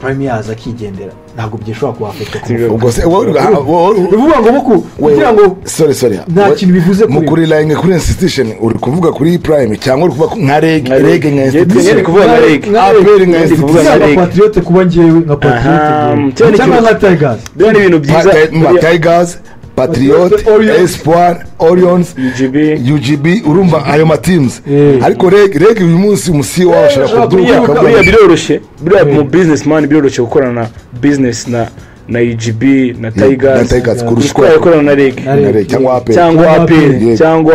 Prime yaza akigendera, ntabwo byishobora kuhafata ku mufuka. Ubwo se wowe Bivuga ngo kugira ngo Sorry, sorry. nta kintu bivuze Mu kuri kurelyinga kuri institution, uri kuvuga kuri Prime cyangwa uri kuvuga nka REG? Nka REG. REG nka Njye institution? ndi kuvuga nka REG. APR nka Ndi kuvuga institution. nka REG. Patriote, kuba njyewe nka Patriote Aha, njyewe. cyane Cyangwa ikintu- nka Tigers. Biriya ni ibintu byiza. Tigers, Patriot, Orions. Espoir, Orions, UGB. UGB, urumva ayo ma teams. Eh. Ariko REG uyu munsi umusi wawe ashobora Ashobora kubyuka Buriya akavuga buriya ngo- biroroshye, buriya Eh. mu businessman biroroshye gukorana business na UGB na Na Tigers Tigers kurusha kurusha gukorana na REG. Na na REG cyangwa APR. Cyangwa Cyangwa APR. APR. Cyangwa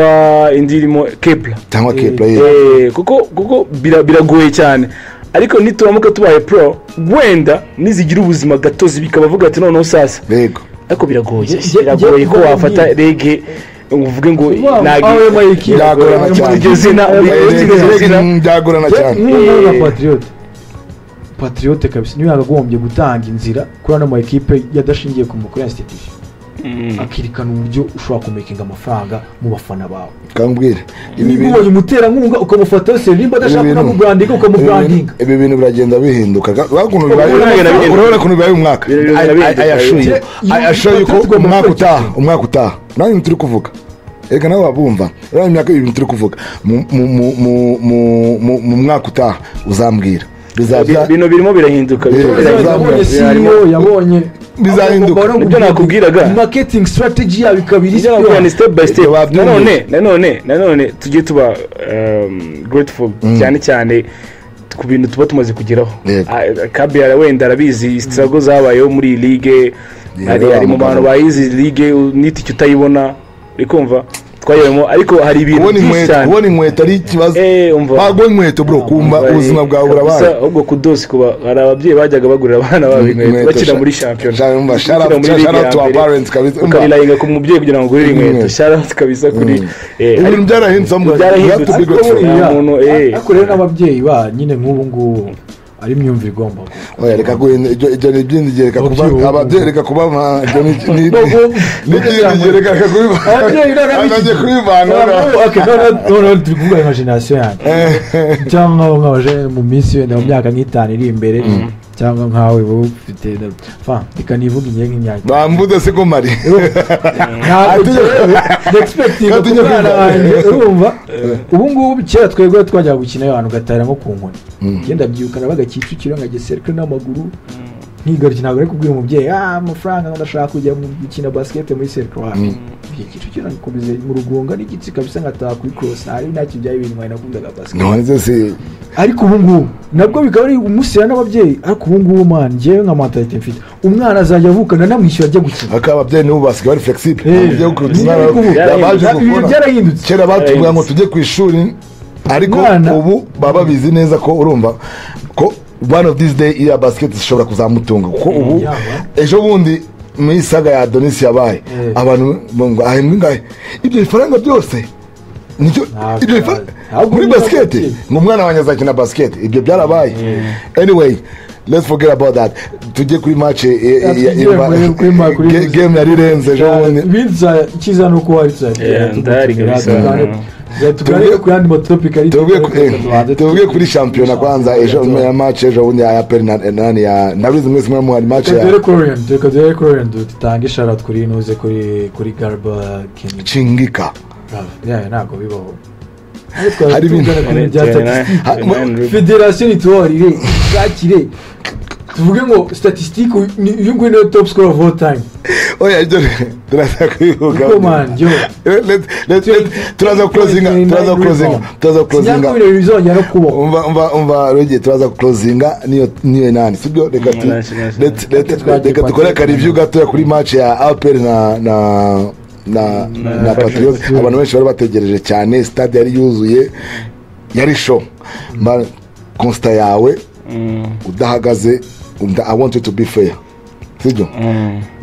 indi irimo Kepler. Cyangwa Kepler. Kuko biragoye cyane, ariko nituramuka tubaye pro, wenda nizigira ubuzima gatozi bikaba avuga ati noneho sasa. Ariko biragoye. Biragoye ko wafata REG ngo uvuge ngo Kuvuga ngo ayo ma equipe- Byagorana cyane. Iryo zina iryo REG zina byagorana cyane. Nk'ubu nka Patriote kabisa niyo yakagombye gutanga inzira kuri ano ma ekipe yadashingiye ku mukuru ya institution, akerekana uburyo ushobora kumakinga amafaranga mu bafana bawe. Kambwire ibi Niba bintu ubonye umuterankunga ukamufata yose, nimba adashaka Ibi bintu- ukamubrandinga, ukamubrandinga. Ibi bintu biragenda bihinduka. Urabona ukuntu bibaye- Biragenda bihinduka. Urabona ukuntu bibaye umwaka. Biragenda bihinduka. I assure you ko Tugomba umwaka gukora utaha, umwaka utaha nawe ibintu turi kuvuga, reka nawe wabumva, urabona imyaka, ibintu turi kuvuga mu mwaka utaha uzambwira bizaba Ibintu birimo birahinduka, birimo Eh, birahinduka. Yabonye Harimo- CEO, yabonye Bizahinduka. Nibyo nakubwiraga. Marketing strategy yabo ikaba iri Ibyo nakubwira ni step by step. Babyumvise. Nanone tujye tuba grateful cyane cyane ku bintu tuba tumaze kugeraho. Yego. Ah, Kabiyara wenda arabizi struggle zabayeho muri iyi ligue. Ari mu bantu bayizi ligue, n'itike utayibona, uri kumva twayibamo, ariko hari ibintu Kubona byinshi inkweto, cyane. kubona inkweto ari ikibazo. Umva. Bagwa inkweto bro, kumva ubuzima bwawe Kabisa, burabaye. ahubwo kudosi kuba hari ababyeyi bajyaga bagurira abana babo inkweto bakina muri shampiyona. Umva, shout Bakina out, muri ligue shout out ya to our mbere. parents kabisa. Umva, Ukarelyinga ku mubyeyi kugira ngo ugurire inkweto. Shout out kabisa kuri Ibintu byarahindutse, Byarahindutse. you have to be grateful. Nta muntu, Ariko rero n'ababyeyi ba nyine nk'ubu ngubu ari imyumvire igomba Oya, reka guhinda ibyo ni ibyindi gihe, reka kuba Ababyeyi ababyeyi, reka kuba ibyo ni ibyindi gihe, reka kubivana. Ababyeyi noneho Ntangiye kubivana. Okay, noneho turi kuvuga nka generation yanjye cyangwa nk'abo nk'abaje mu minsi wenda mu myaka nk'itanu iri imbere, cyangwa nkawe wowe ufite fa, reka nivuge ingiye nk'imyaka Bambuze se ko mari Ntabwo expecting ku Atinya mwana kwiga. wanjye. Urumva ubu ngubu kera twebwe twajyaga gukina ahantu ugatahira nko ku nkoni. Ngenda byuka nabaga Kicukiro nkajya Cercle n'amaguru nkigarukira. Ntabwo ari kubwira umubyeyi amafaranga ngo ndashaka kujya mu gukina basket muri Cercle, wapi. Kicukiro nkomeze mu Rugunga n'igitsi kabisa, nkataha kuri cross hari ntacyo byari ibintu, nakundaga basket. None se si Ariko ubu ngubu nabwo bikaba ari umusira n'ababyeyi, ariko ubu ngubu man, njyewe nka mentalité mfite, umwana azajya avukana namwishyura ajya gukina. Ariko ababyeyi nibo basigaye bari flexible. Uburyo bwo Niyo umwana bari kuvuga. yabaje Ibintu gukora. byarahindutse. Kera batubwira ngo tujye ku ishuri, ariko ubu baba babizi neza ko, urumva ko one of these day iya basket ishobora kuzamutunga, kuko ubu Yaba. ejo bundi muri saga ya Adonis yabaye, abantu ngo ahembwa ingahe, ibyo bifaranga byose nicyo Ntabwo ibyo bifaranga ntabwo muri niba basket bakiri. ngo umwana wanjye azakina basket, ibyo byarabaye. Anyway, let's forget about that, tujye kuri match Tujye game yari irenze ejo bundi. Ibindi icyiza ni uko hari tuzajya Yeah, ndahari kabisa. tuganire ku yandi matopic ari Tuvuge kuri shampiyona kwanza. Ejo ya match ejo bundi ya APR na nani ya, ndabizi mwese mwe muhari, match Reka ya duhere kuri Orient, reka duhere kuri Orient, dutange shout kuri inuze kuri Garba Kenny. Chingika. Bravo. Yeah, ntabwo bibaho. Hari ibintu- Tugana ku bintu bya statistique. 29. Federasiyo nitubarire ishakire tuvuge ngo statistique uyu nguyu niwe top scorer of all time. Oya, ibyo turaza kubivuga. Kuko man, yo. Turaza closinga, turaza closinga, turaza closinga. Sinakubwira bizongera no kubaho. Umva Rege, turaza closinga niyo nani, sibyo? Reka Nice, nice. Reka dukore aka review gatoya kuri match ya APR na Patriot. Abantu benshi bari bategereje cyane, stade yari yuzuye, yari show. Mba constat yawe udahagaze, I want you to be fair, sibyo?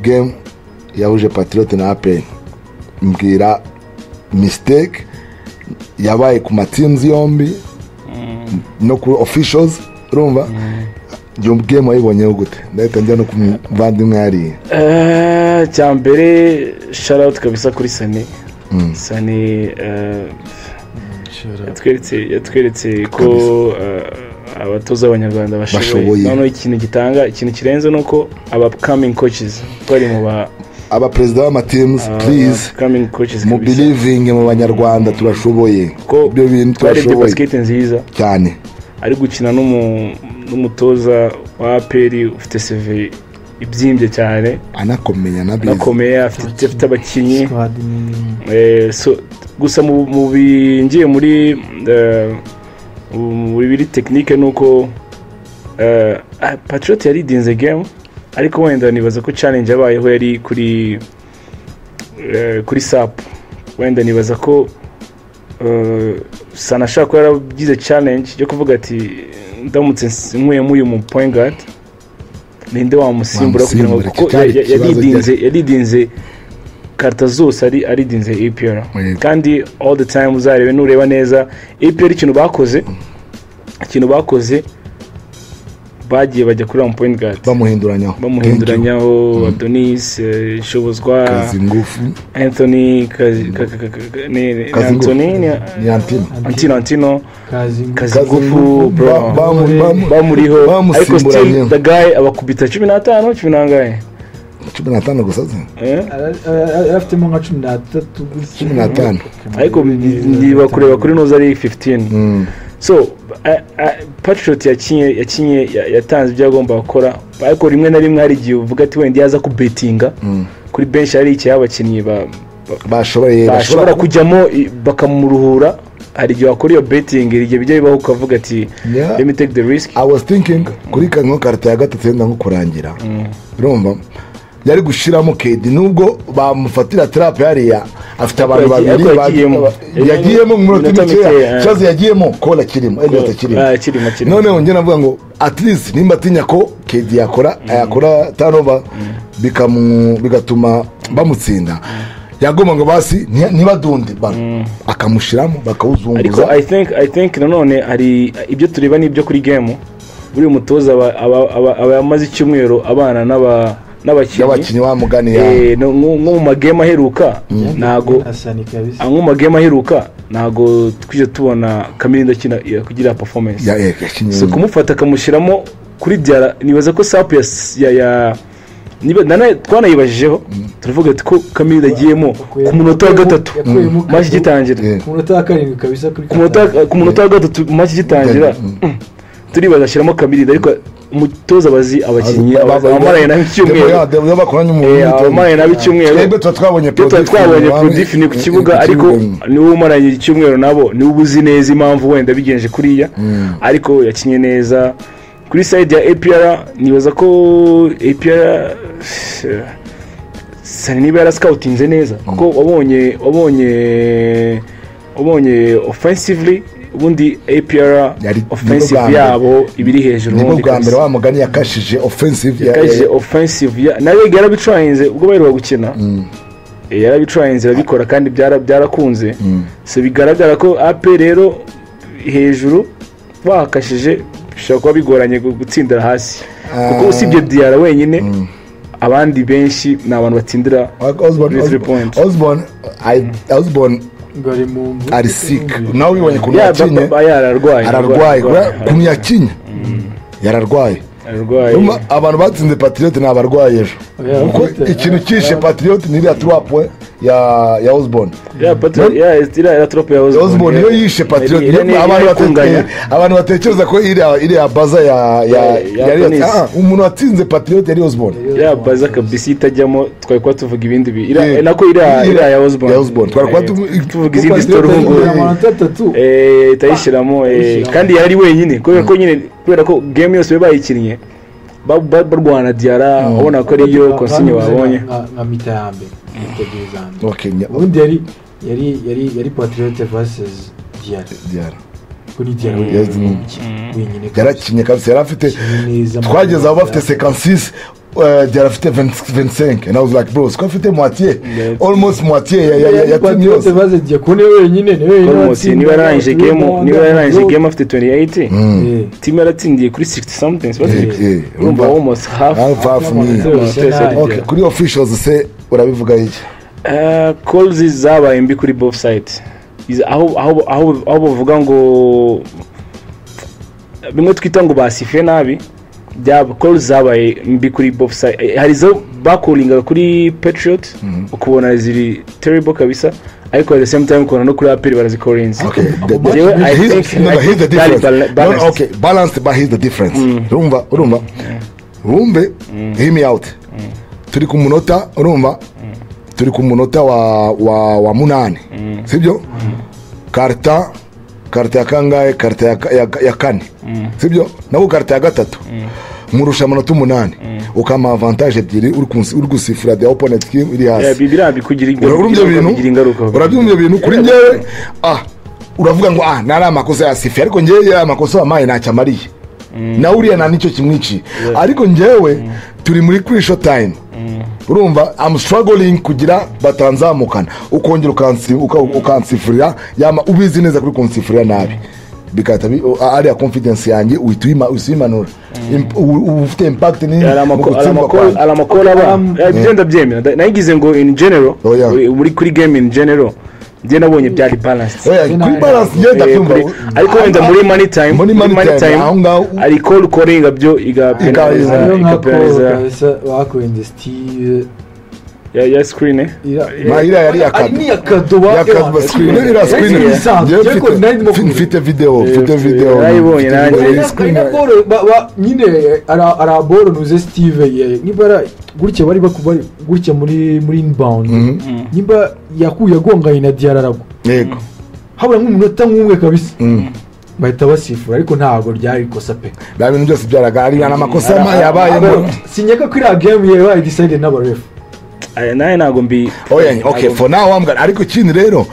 Game yahuje Patriot na APR, mbwira mistake yabaye ku ma teams yombi no kuri officials. Urumva iyo game wayibonyeho gute? Ndahita njya no ku muvandimwe hariya. Cya mbere, shout out kabisa kuri Sani. Sani yatweretse ko abatoza b'abanyarwanda bashoboye. Bashoboye. Noneho ikintu gitanga ikintu kirenze ni uko aba upcoming coaches bari mu ba Abaperezida b'ama teams, please, upcoming coaches mu kabisa. believing mu banyarwanda, turashoboye. Ko Ibyo bintu twarebye turashoboye basket nziza cyane. ari gukina n'umutoza wa APR ufite CV ibyimbye cyane, anakomeye, anabizi. Anakomeye, afite abakinnyi. Squad nini. So gusa mu bingiye muri mu biri technique ni uko Patriot yaridinze game, ariko wenda nibaza ko challenge yabayeho yari kuri sap. Wenda nibaza ko Sana ashobora kuba yaragize challenge yo kuvuga ati: "Ndamutse nkuyemo uyu mu point guard, ninde wamusimbura?" Kugira ngo Wamusimbura, kuko cyari ikibazo. Yaridinze karta zose, aridinze APR. Kandi all the time uzarebe, nureba neza APR, ikintu bakoze bagiye bajya kuri wa point guard bamuhinduranyaho. Bamuhinduranyaho Adonis, Nshobozwa, Kazi ngufu. Anthony ni Kazi ngufu. Anthony ni Ni Antino. Antino. Kazi. Kazi ngufu, bro. Bamuriho, ariko Bamusimburanye. still the guy abakubita 15, cumi n'angahe? 15 gusa se? Eh? Afitemo nka 13 gutya. 15. Ariko niba kureba kuri noza ari 15. So Patriot yakinye yatanze ibyo yagomba gukora, ariko rimwe na rimwe hari igihe uvuga ati wenda yaza kubetinga kuri bench hari igihe abakinnyi bashoboye bashobora kujyamo bakamuruhura. Hari igihe wakora iyo betting, igihe bijya bibaho ukavuga ati: "Let me take the risk." I was thinking kuri nko karita ya gatatu yenda nko kurangira, urumva yari gushiramo Kedi nubwo bamufatira trap hariya, afite abantu babiri. Ariko yagiyemo. Yagiyemo mu minota Minota mikeya. mikeya. Ikibazo yagiyemo kola kirimo, Elliot akirimo. Ah, kirimo, kirimo. Noneho njye navuga ngo at least nimba atinya ko Kedi yakora turnover bigatuma bamutsinda, yagomba ngo basi ntibadunde bano, akamushiramo Ariko bakawuzunguza. I think nanone hari ibyo tureba n'ibyo kuri game. Buri mutoza aba amaze icyumweru abana n'abakinnyi. Y'abakinnyi wa mugani ya No, nko mu ma game aheruka ntago Asani kabisa. Nko mu ma game aheruka ntago twije tubona Kamirinda akina kugira performance. Yakinnye. So kumufata akamushyiramo kuri Diara, nibaza ko sapu ya niba twanayibajijeho, turavuga ati ko Kamirinda agiyemo ku munota wa gatatu Yakuyemo match igitangira. Ku munota wa karindwi kabisa kuri Ku munota wa gatatu match igitangira, turibaza ashyiramo Kamirinda, ariko umutoza abazi abakinnyi abamaranye nabo icyumweru. Bakoranye mu Abamaranye nabo icyumweru. Twebwe tuba twabonye Twe tuba twabonye produit ni ku kibuga, ariko niwe umaranye icyumweru nabo, niwe uba uzi neza impamvu wenda bigenje kuriya. Ariko yakinye neza. Kuri side ya APR, nibaza ko APR Sani niba yarascoutinze neza, kuko wabonye offensively ubundi APR offensive Nibwo bwa mbere. yabo ibiri hejuru Nibwo ubundi bwa mbere kabisa. wa mugani yakashije offensive Yakajije offensive nayo yarabicurayinze ubwo baheruka gukina. Yarabicurayinze, arabikora kandi byarakunze. So bigaragara ko APR rero hejuru bahakashije bishobora kuba bigoranye gutsindira hasi, kuko usibye Diara wenyine, abandi benshi ni abantu batsindira Osborne, kuri three point. Osborne, Osborne Ngo ari mu mvune. Ari sick nawe, ubibonye ukuntu yakinye. Yararwaye. Ararwaye ukuntu yakinye, yararwaye. Ararwaye. Urumva abantu batsinze Patriot ni abarwayi ejo, Oya, kuko ikintu cyishe Patriot ni iriya 3 point ya Osborne. Ya Patriot, ya iriya trop ya Osborne. Osborne niyo yishe Patriot. Abantu batekereza ko iriya baza ya yari umuntu watsinze Patriot yari Osborne. Ya baza kabisa itajyamo, twari kuba tuvuga ibindi bi nako iriya ya Osborne. Ya Osborne twari kuba tuvuga izindi story ngo itayishyiramo, kandi yari wenyine kubera ko nyine, kubera ko game yose bayikinnye barwana Diarra, ubona ko ariyo consigne babonye nka mita ya mbere. Ubundi yari Patriot versus Diarra. Kuri Diarra wenyine yarakinye kabisa, yari afite, twageze aho bafite 56, Diarra afite 25, and I was like, bro, siko afite moitié, almost moitié ya team yose. Kune wenyine niba yarangije game afite 28, team yaratsindiye kuri 60 something, urumva almost half. Okay, kuri officials se urabivuga iki? Calls zabaye mbi kuri both sides. Aho bavuga ngo bimwe twita ngo basife nabi, calls zabaye mbi kuri both sides. Hari izo bakoringaga kuri Patriot ukubona ziri terrible kabisa, ariko at the same time ukubona no kuri APR barazikorinze. Okay, here's the difference. No, okay, balanced, but here's the difference. Urumva wumve, hear me out. Turi ku munota, urumva, turi ku munota wa 8, sibyo? Karta ya kangahe? Karta ya 4, sibyo? Nako karta ya 3 murusha amanota 8, ukama avantage ebyiri uri gusifura the opponent team iri hasi. Urabyumva ibintu kuri njyewe, uravuga ngo nari amakosa ya sifi, ariko njyewe amakosa wamaye ntacyamariye na uriya nta nicyo kimwici, ariko njyewe turi muri crucial time, urumva I'm struggling kugira batanzamukana, ukongera ukansifurira yama ubizi neza kuri kunsifurira nabi, bikata ari confidence yanjye uyimanura, ufite impact nini. Aramakora aba ibyo ndabyemera, nagize ngo in general muri kuri game in general njye nabonye byari balanced. Kuri balance njye ndabyumva, ariko wenda muri money time ari call calling byo igapenaliza bakorinze Steve ya screen iriya yari akado screen, iriya screen mfite video narayibonye nanjye screen nyine araboro nuze Steve niba gutya bari gutya muri inbound, niba yakuye agonganye na Diarra aragwa, yego habura nk'umunota nk'umwe kabisa bahita basifura, ariko ntabwo ryari ikosa pe, bya bintu byose byaraga ari n'amakosa yabayemo. Sinyaka ko iriya game yabaye decided n'abaref. Nawe ntabwo mbi. Okay, for now I'm gonna, ariko ikindi rero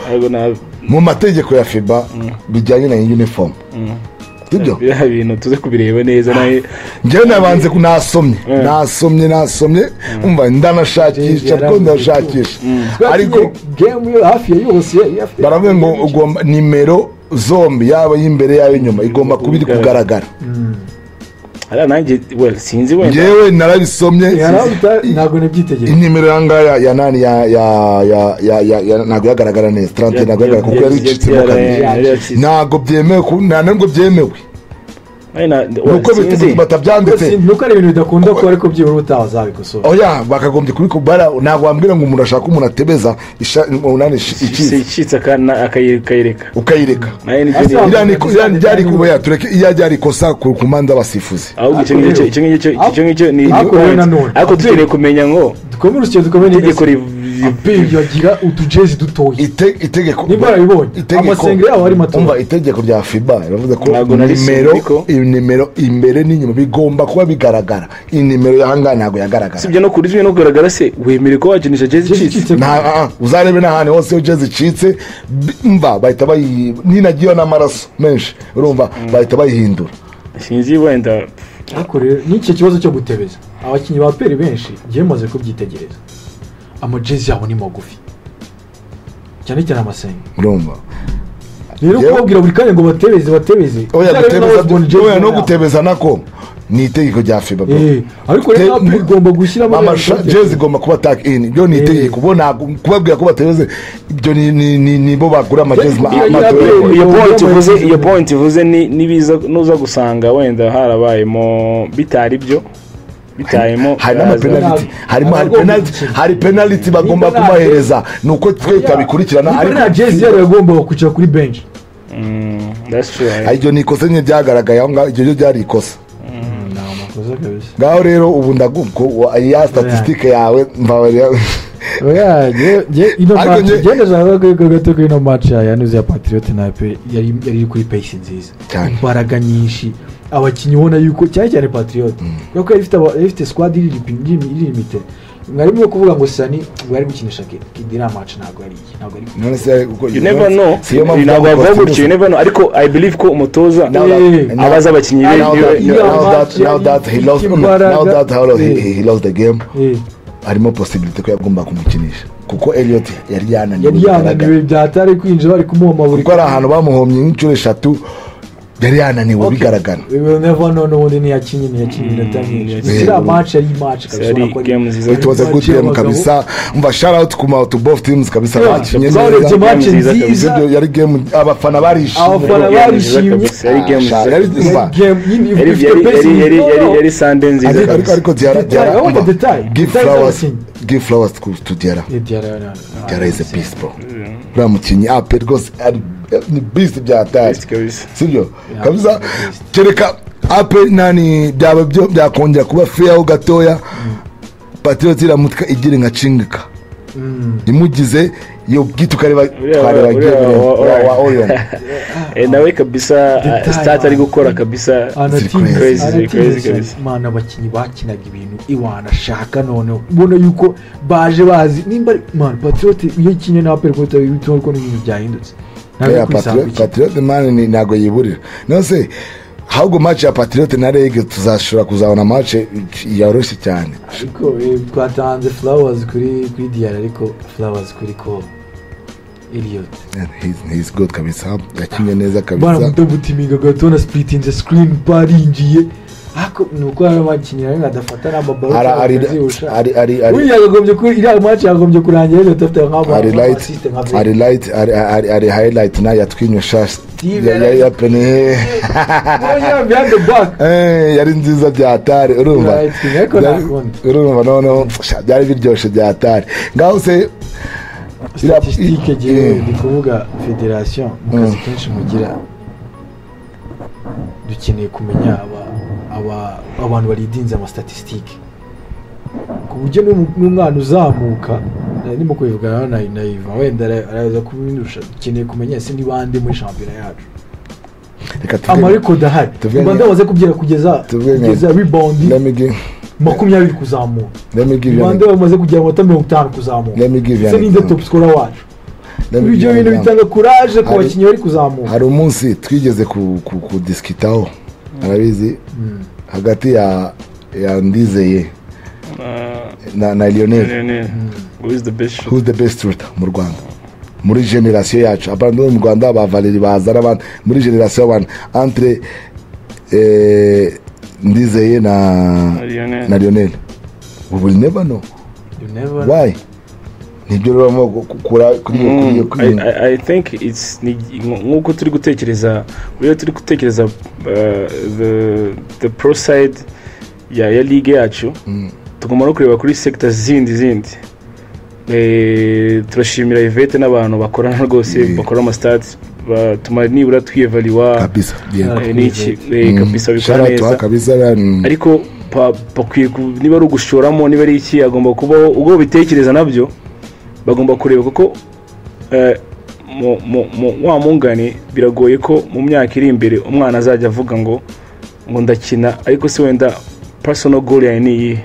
mu mategeko ya FIBA bijyanye na uniform, sibyo? Biriya bintu tuze kubireba neza. Nawe njyewe nabanze nasomye umva ndanashakisha kuko ndashakisha, ariko game yo hafi ya yose baravuga ngo ugomba nimero zombi yaba y'imbere yaba inyuma igomba kuba iri kugaragara. Nanjye well sinzi wenda njyewe narabisomye ntabwo nabyitegereje. Inimero yangaya ya nani ya ya ntabwo yagaragara neza, 30 ntabwo yagaragara kuko yari icitsemo kabiri, ntabwo byemewe, nta nubwo byemewe nuko batabyanditse, nuko ari ibintu bidakunda ko ariko byibura utazabikosora. Oya, bakagombye kubikubara, ntabwo wambwira ngo umuntu ashaka umuntu atebeza icitse akayireka ukayireka. Iriya ni kuba yatureke iyo ajya ikosa ku mpande abasifuzi. Ahubwo icyo ngicyo ni ariko dukeneye kumenya ngo dukomere urusyo, dukomere itegeko yagira utujezi dutoya. Itegeko niba barabibonye amasengeri yabo ari mato. Umva itegeko rya FIBA riravuze ko nimero imbere n'inyuma bigomba kuba bigaragara. Inimero yahanga ntabwo yagaragara. Sibyo no kuri no kugaragara se wemere ko wakinisha jezi icitse. Uzarebe n'ahantu hose jezi icitse, mva bahita bayi ninagiyo n'amaraso menshi, urumva bahita bayihindura. Sinzi wenda ariko rero n'icyo kibazo cyo gutebeza abakinnyi ba peri benshi ngiye maze kubyitegereza, amajezi yabo ni magufi cyane cyane amasenga, urumva rero kubabwira buri kanya ngo batebeze oya gutebeza no gutebeza nako ni itegeko rya FIBA, ariko rero igomba gushyiramo amajezi igomba kuba tag in, ibyo ni itegeko ubona kubabwira ko batebeze ibyo ni bo bagura amajezi. Iyo point ivuze ni nibiza nuza gusanga wenda harabayemo bitari byo Bitayemo Hari n'amapenaliti, harimo hari penaliti, hari penaliti bagomba kubahereza, ni uko twe tutabikurikirana. Ariko na Jay yari yagombaga kwicara kuri bench. That's true. Iryo ni ikosa nyine ryagaragaye aho ngaho, iryo ryo ryari ikosa. Ni amakosa kabisa. Ngaho rero ubu ndaguko ya statistique yawe, mbabarira. Oya, nge ino Ariko match ngende nshaka ko gato kuri ino match ya yanuze ya Patriot na APR, yari iri kuri pace nziza. Cyane. Imbaraga nyinshi, abakinnyi ubona yuko cyane cyane Patriot, kubera ko yari ifite squad iri limité. Mwari murimo kuvuga ngo Sani ngo yari gukinisha Kid, iriya match ntabwo yari iye, ntabwo ari None se kuko You never know. Siyo mpamvu Ntabwo twavuga bavuga gutyo, you never know, ariko I believe ko umutoza Now that- Eh. abaza abakinnyi be. now that, now that, now that he lost, now that he lost the game, harimo possibility ko yagomba kumukinisha, kuko Elliot yari yananiwe Yari bigaragara. yananiwe byatari kwinjira, bari kumuhoma buri Kuko ari ahantu bamuhomye nk'inshuro eshatu, yari yananiwe Okay. bigaragara. We will never know. N'ubundi ntiyakinye iminota myinshi. Ntiyakinye. Iriya match yari match kabisa, Yari ubona ko game nziza. It was a good match game y'abagabo. kabisa. Umva, shout out kuma to both teams kabisa, Yeah, bakinye twarebye neza. match Game nziza nziza. Ibyo yari game, abafana barishimye. Abafana Yari game nziza barishimye. kabisa, yari game Ah, nziza. umva. Yari game nyine ifite Yari pace yari yari Sunday nziza Ariko kabisa. ariko Diarra Detail, Diarra I want the umva, detail. Give Detail flowers, z'abakinnyi. give flowers to Diarra. Diarra, no, no, Diarra is a beast, bro. Uriya mukinnyi APR rwose ni beast bya hatari. Beast kabisa. Sibyo? Yeah, Kabisa. beast. Kereka APR nani byaba byo byakongera kuba fair ho gatoya, Patriot iramutka igira nka Cingika, imugize iyo bwite ukareba twareba game wa Orion. Nawe kabisa, Detail, start ari man. gukora kabisa. Anatinze. Crazy, Anatinze crazy cyane. kabisa. Mana, abakinnyi bakinaga ibintu iwana shaka, noneho ubona yuko baje bazi nimba man Patriot iyo ikinye na APR kuko bituma ko n'ibintu byahindutse. Ntabwo Yeah, ari kwisanga Patriot ikina. Patriot man ntabwo yiburira. None se ahubwo match ya Patriot na REG tuzashobora kuzabona match yoroshye cyane. Ariko twatanze flowers kuri Diarra, ariko flowers kuri Cole Elliot. And he's good kabisa, yakinye neza kabisa. Baramudabutiminga gato na splitting screen, barinjiye, ariko ni uko hari abakinnyi bamwe badafata n'amabaro Ari ari bakazihusha. ari ari ari Buriya yakagombye kuri iriya match yakagombye kurangira Elliot afite nk'ama Ari light assist nka ari light ari highlight na yatwinywe sha Steve ya pene. Oya, behind the back. Yari nziza bya hatari, urumva. Right, ariko ntakundi. Urumva noneho sha, byari biryoshye bya hatari ngaho se. Statistique, ngewe ndi kuvuga federation, mu kazi kenshi mugira dukeneye kumenya abantu baridinze amastatistique, ku buryo n'umwana uzamuka, ndimo kubivugana na Ivan, wenda araza kubindusha. Dukeneye kumenya ese ni bande muri shampiyona yacu Reka tuvuge amarecord ahari tuvuge mba ndamaze kubyera kugeza tuvuge kugeza rebound let me give 20 kuzamuka. Let me give you an Bande bamaze kugira amanota 50 kuzamuka? Let me give you Ese an ninde example. top scorer wacu? Let me Ibyo give you an bintu example. bitanga courage ku bakinnyi bari kuzamuka. Hari umunsi twigeze kudisikitaho, arabizi, hagati ya Ndizeye na Lionel. Lionel. Who is the best shooter? Who's the best shooter mu Rwanda muri generation yacu? Abantu bo mu Rwanda ba Valeri baza n'abandi muri generation y'abantu entre Ndizeye na Lionel. na Lionel, we will never know. You never know. Why? Nibyo rero barimo gukura kuri iyo I think it's nk'uko turi gutekereza, buriya turi gutekereza the pro side ya ligue yacu, tugomba no kureba kuri sector zindi. Turashimira Yvette n'abantu bakorana rwose, bakora amastats batuma nibura twiyevaliwa. Kabisa, yego. N'iki, kabisa bikora Shout out to her neza. kabisa. Ariko bakwiye niba ari ugushoramo, niba ari iki, agomba kubaho ubwo bitekereza nabyo bagomba kureba, kuko wa mungani biragoye ko mu myaka iri imbere umwana azajya avuga ngo ndakina, ariko se wenda personal goal yawe ni iyihe?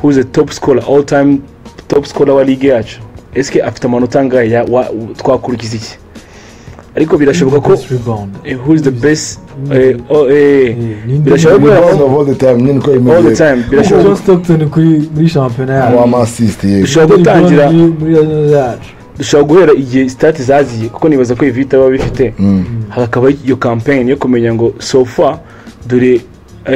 Who's the top scorer, all time top scorer wa ligue yacu? Ese afite amanota angahe? Twakurikiza iki? Ariko birashoboka ko Best rebound. Who is the best, oh, Ninde birashoboka Rebound of all the time nyine uko all the bimeze. time birashoboka. John Stockton kuri muri shampiyona yacu. Wa assist, yego. Dushobora gutangira muri yacu. Dushobora guhera igihe stats zaziye, kuko nibaza ko Evita baba bifite, hakaba iyo campaign yo kumenya ngo so far dore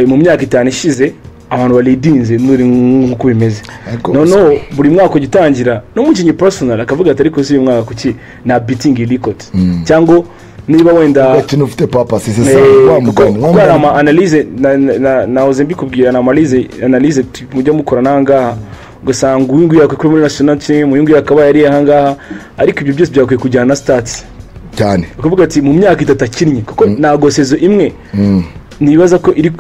mu myaka 5 ishize abantu baridinze nuri nk'uko bimeze. Ariko Noneho buri mwaka ugitangira n'umukinnyi personal akavuga ati: "Ariko si uyu mwaka kuki na beating record?" Cyangwa Niba wenda Ugakina ufite purpose, c'est ça. Wa kuko mugani, wa kuko hari mugani. ama analyse nahoze mbikubwira, na analyse mujya mukora n'ahangaha, ugasanga uyu nguyu yakwiye kuba muri national team, uyu nguyu akaba yari ahangaha, ariko ibyo byose byakwiye kujyana na stats. Cyane. Ukuvuga ati mu myaka 3 akinnye, kuko ntabwo saison imwe nibaza ko iri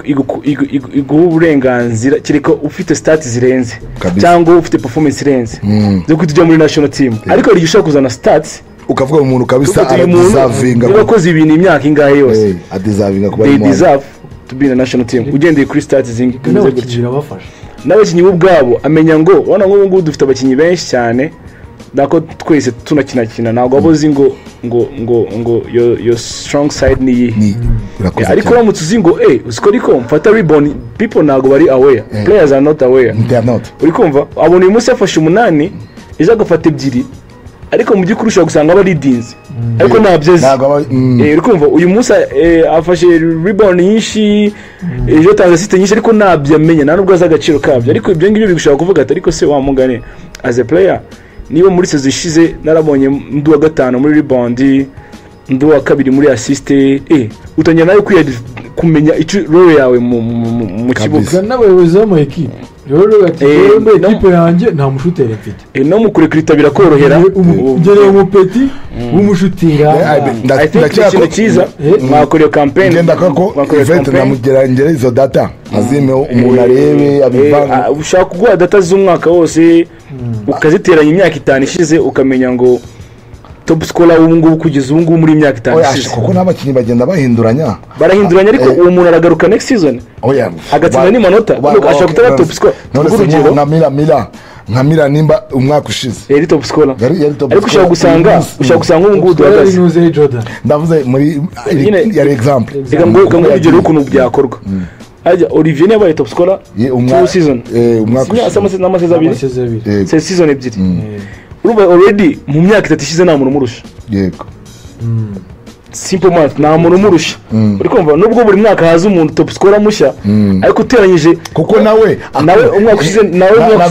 iguha uburenganzira, kereka ufite stats zirenze cyangwa ufite performance irenze zo guhita ujya muri national team. Ariko hari igihe ushobora kuzana stats ukavuga umuntu kabisa ukavuga uyu muntu aradeservinga niba akoze ibintu imyaka ingahe yose, adeservinga kuba they ari mu deserve to be in the national team, ugendeye kuri stats zimeze N'abakinnyi gutyo. birabafasha. N'abakinnyi bo ubwabo amenya ngo urabona nk'ubu ngubu dufite abakinnyi benshi cyane, nako twese tunakinakina, ntabwo waba uzi ngo your strong side ni iyihe. Ni urakoze Ariko cyane. uramutse uzi ngo uzi ko ariko mfata rebound, people ntabwo bari aware, players are not aware. They are not. Uri kumva abona uyu munsi yafashe 8, ejo agafata 2, ariko mu by'ukuri ushobora gusanga aba aridinze, ariko ntabyo azi. Ntabwo aba Uri kumva uyu munsi afashe rebound nyinshi, ejo atanze assist nyinshi, ariko ntabyo amenya, nta nubwo azi agaciro kabyo. Ariko ibyo ngibyo bigushobora kuvuga ati ariko se wa mugani, as a player, niba muri saison ishize narabonye ndi uwa 5 muri rebound, ndi uwa 2 muri assist, utangira nawe kumenya icyo role yawe mu kibuga. N'abayobozi b'ama ekipe rero ati rero muri ekipe yanjye nta mushuteri mfite. No mu kurekrita birakorohera. Ngereye umupeti w'umushutira. I think ni ikintu cyiza mwakoreye campaign. Ngenda ko Mwakoreye event campaign. namugera ngere izo data azimeho umuntu arebe abivanga. Ushaka kuguha data z'umwaka wose ukaziteranya imyaka 5 ishize, ukamenya ngo top scorer w'ubu ngubu kugeza ubu ngubu muri imyaka 5 Oya, ishize. kuko n'abakinnyi bagenda bahinduranya. Barahinduranya, ariko uwo muntu aragaruka next season Oya, agatsinda n'imanota, ashobora kutaba top scorer. None se Urugero, nka Mira nimba umwaka ushize yari top scorer, yari top ariko ushobora scorer. gusanga ushobora gusanga ubu ngubu duhagaze. Nuze Jordan. Ndavuze muri Nyine- yari example. Reka ngo urugero rw'ukuntu byakorwa. Harya Olivier niwe yabaye top scorer two season, Umwaka ushize. n'amasezi abiri. Amasezi abiri. Yego. Season 2. Urumva already mu myaka 3 ishize nta muntu umurusha. Yego. Simple math, nta muntu umurusha. Uri kumva nubwo buri mwaka haza umuntu top scorer mushya, ariko uteranyije kuko nawe nawe umwaka ushize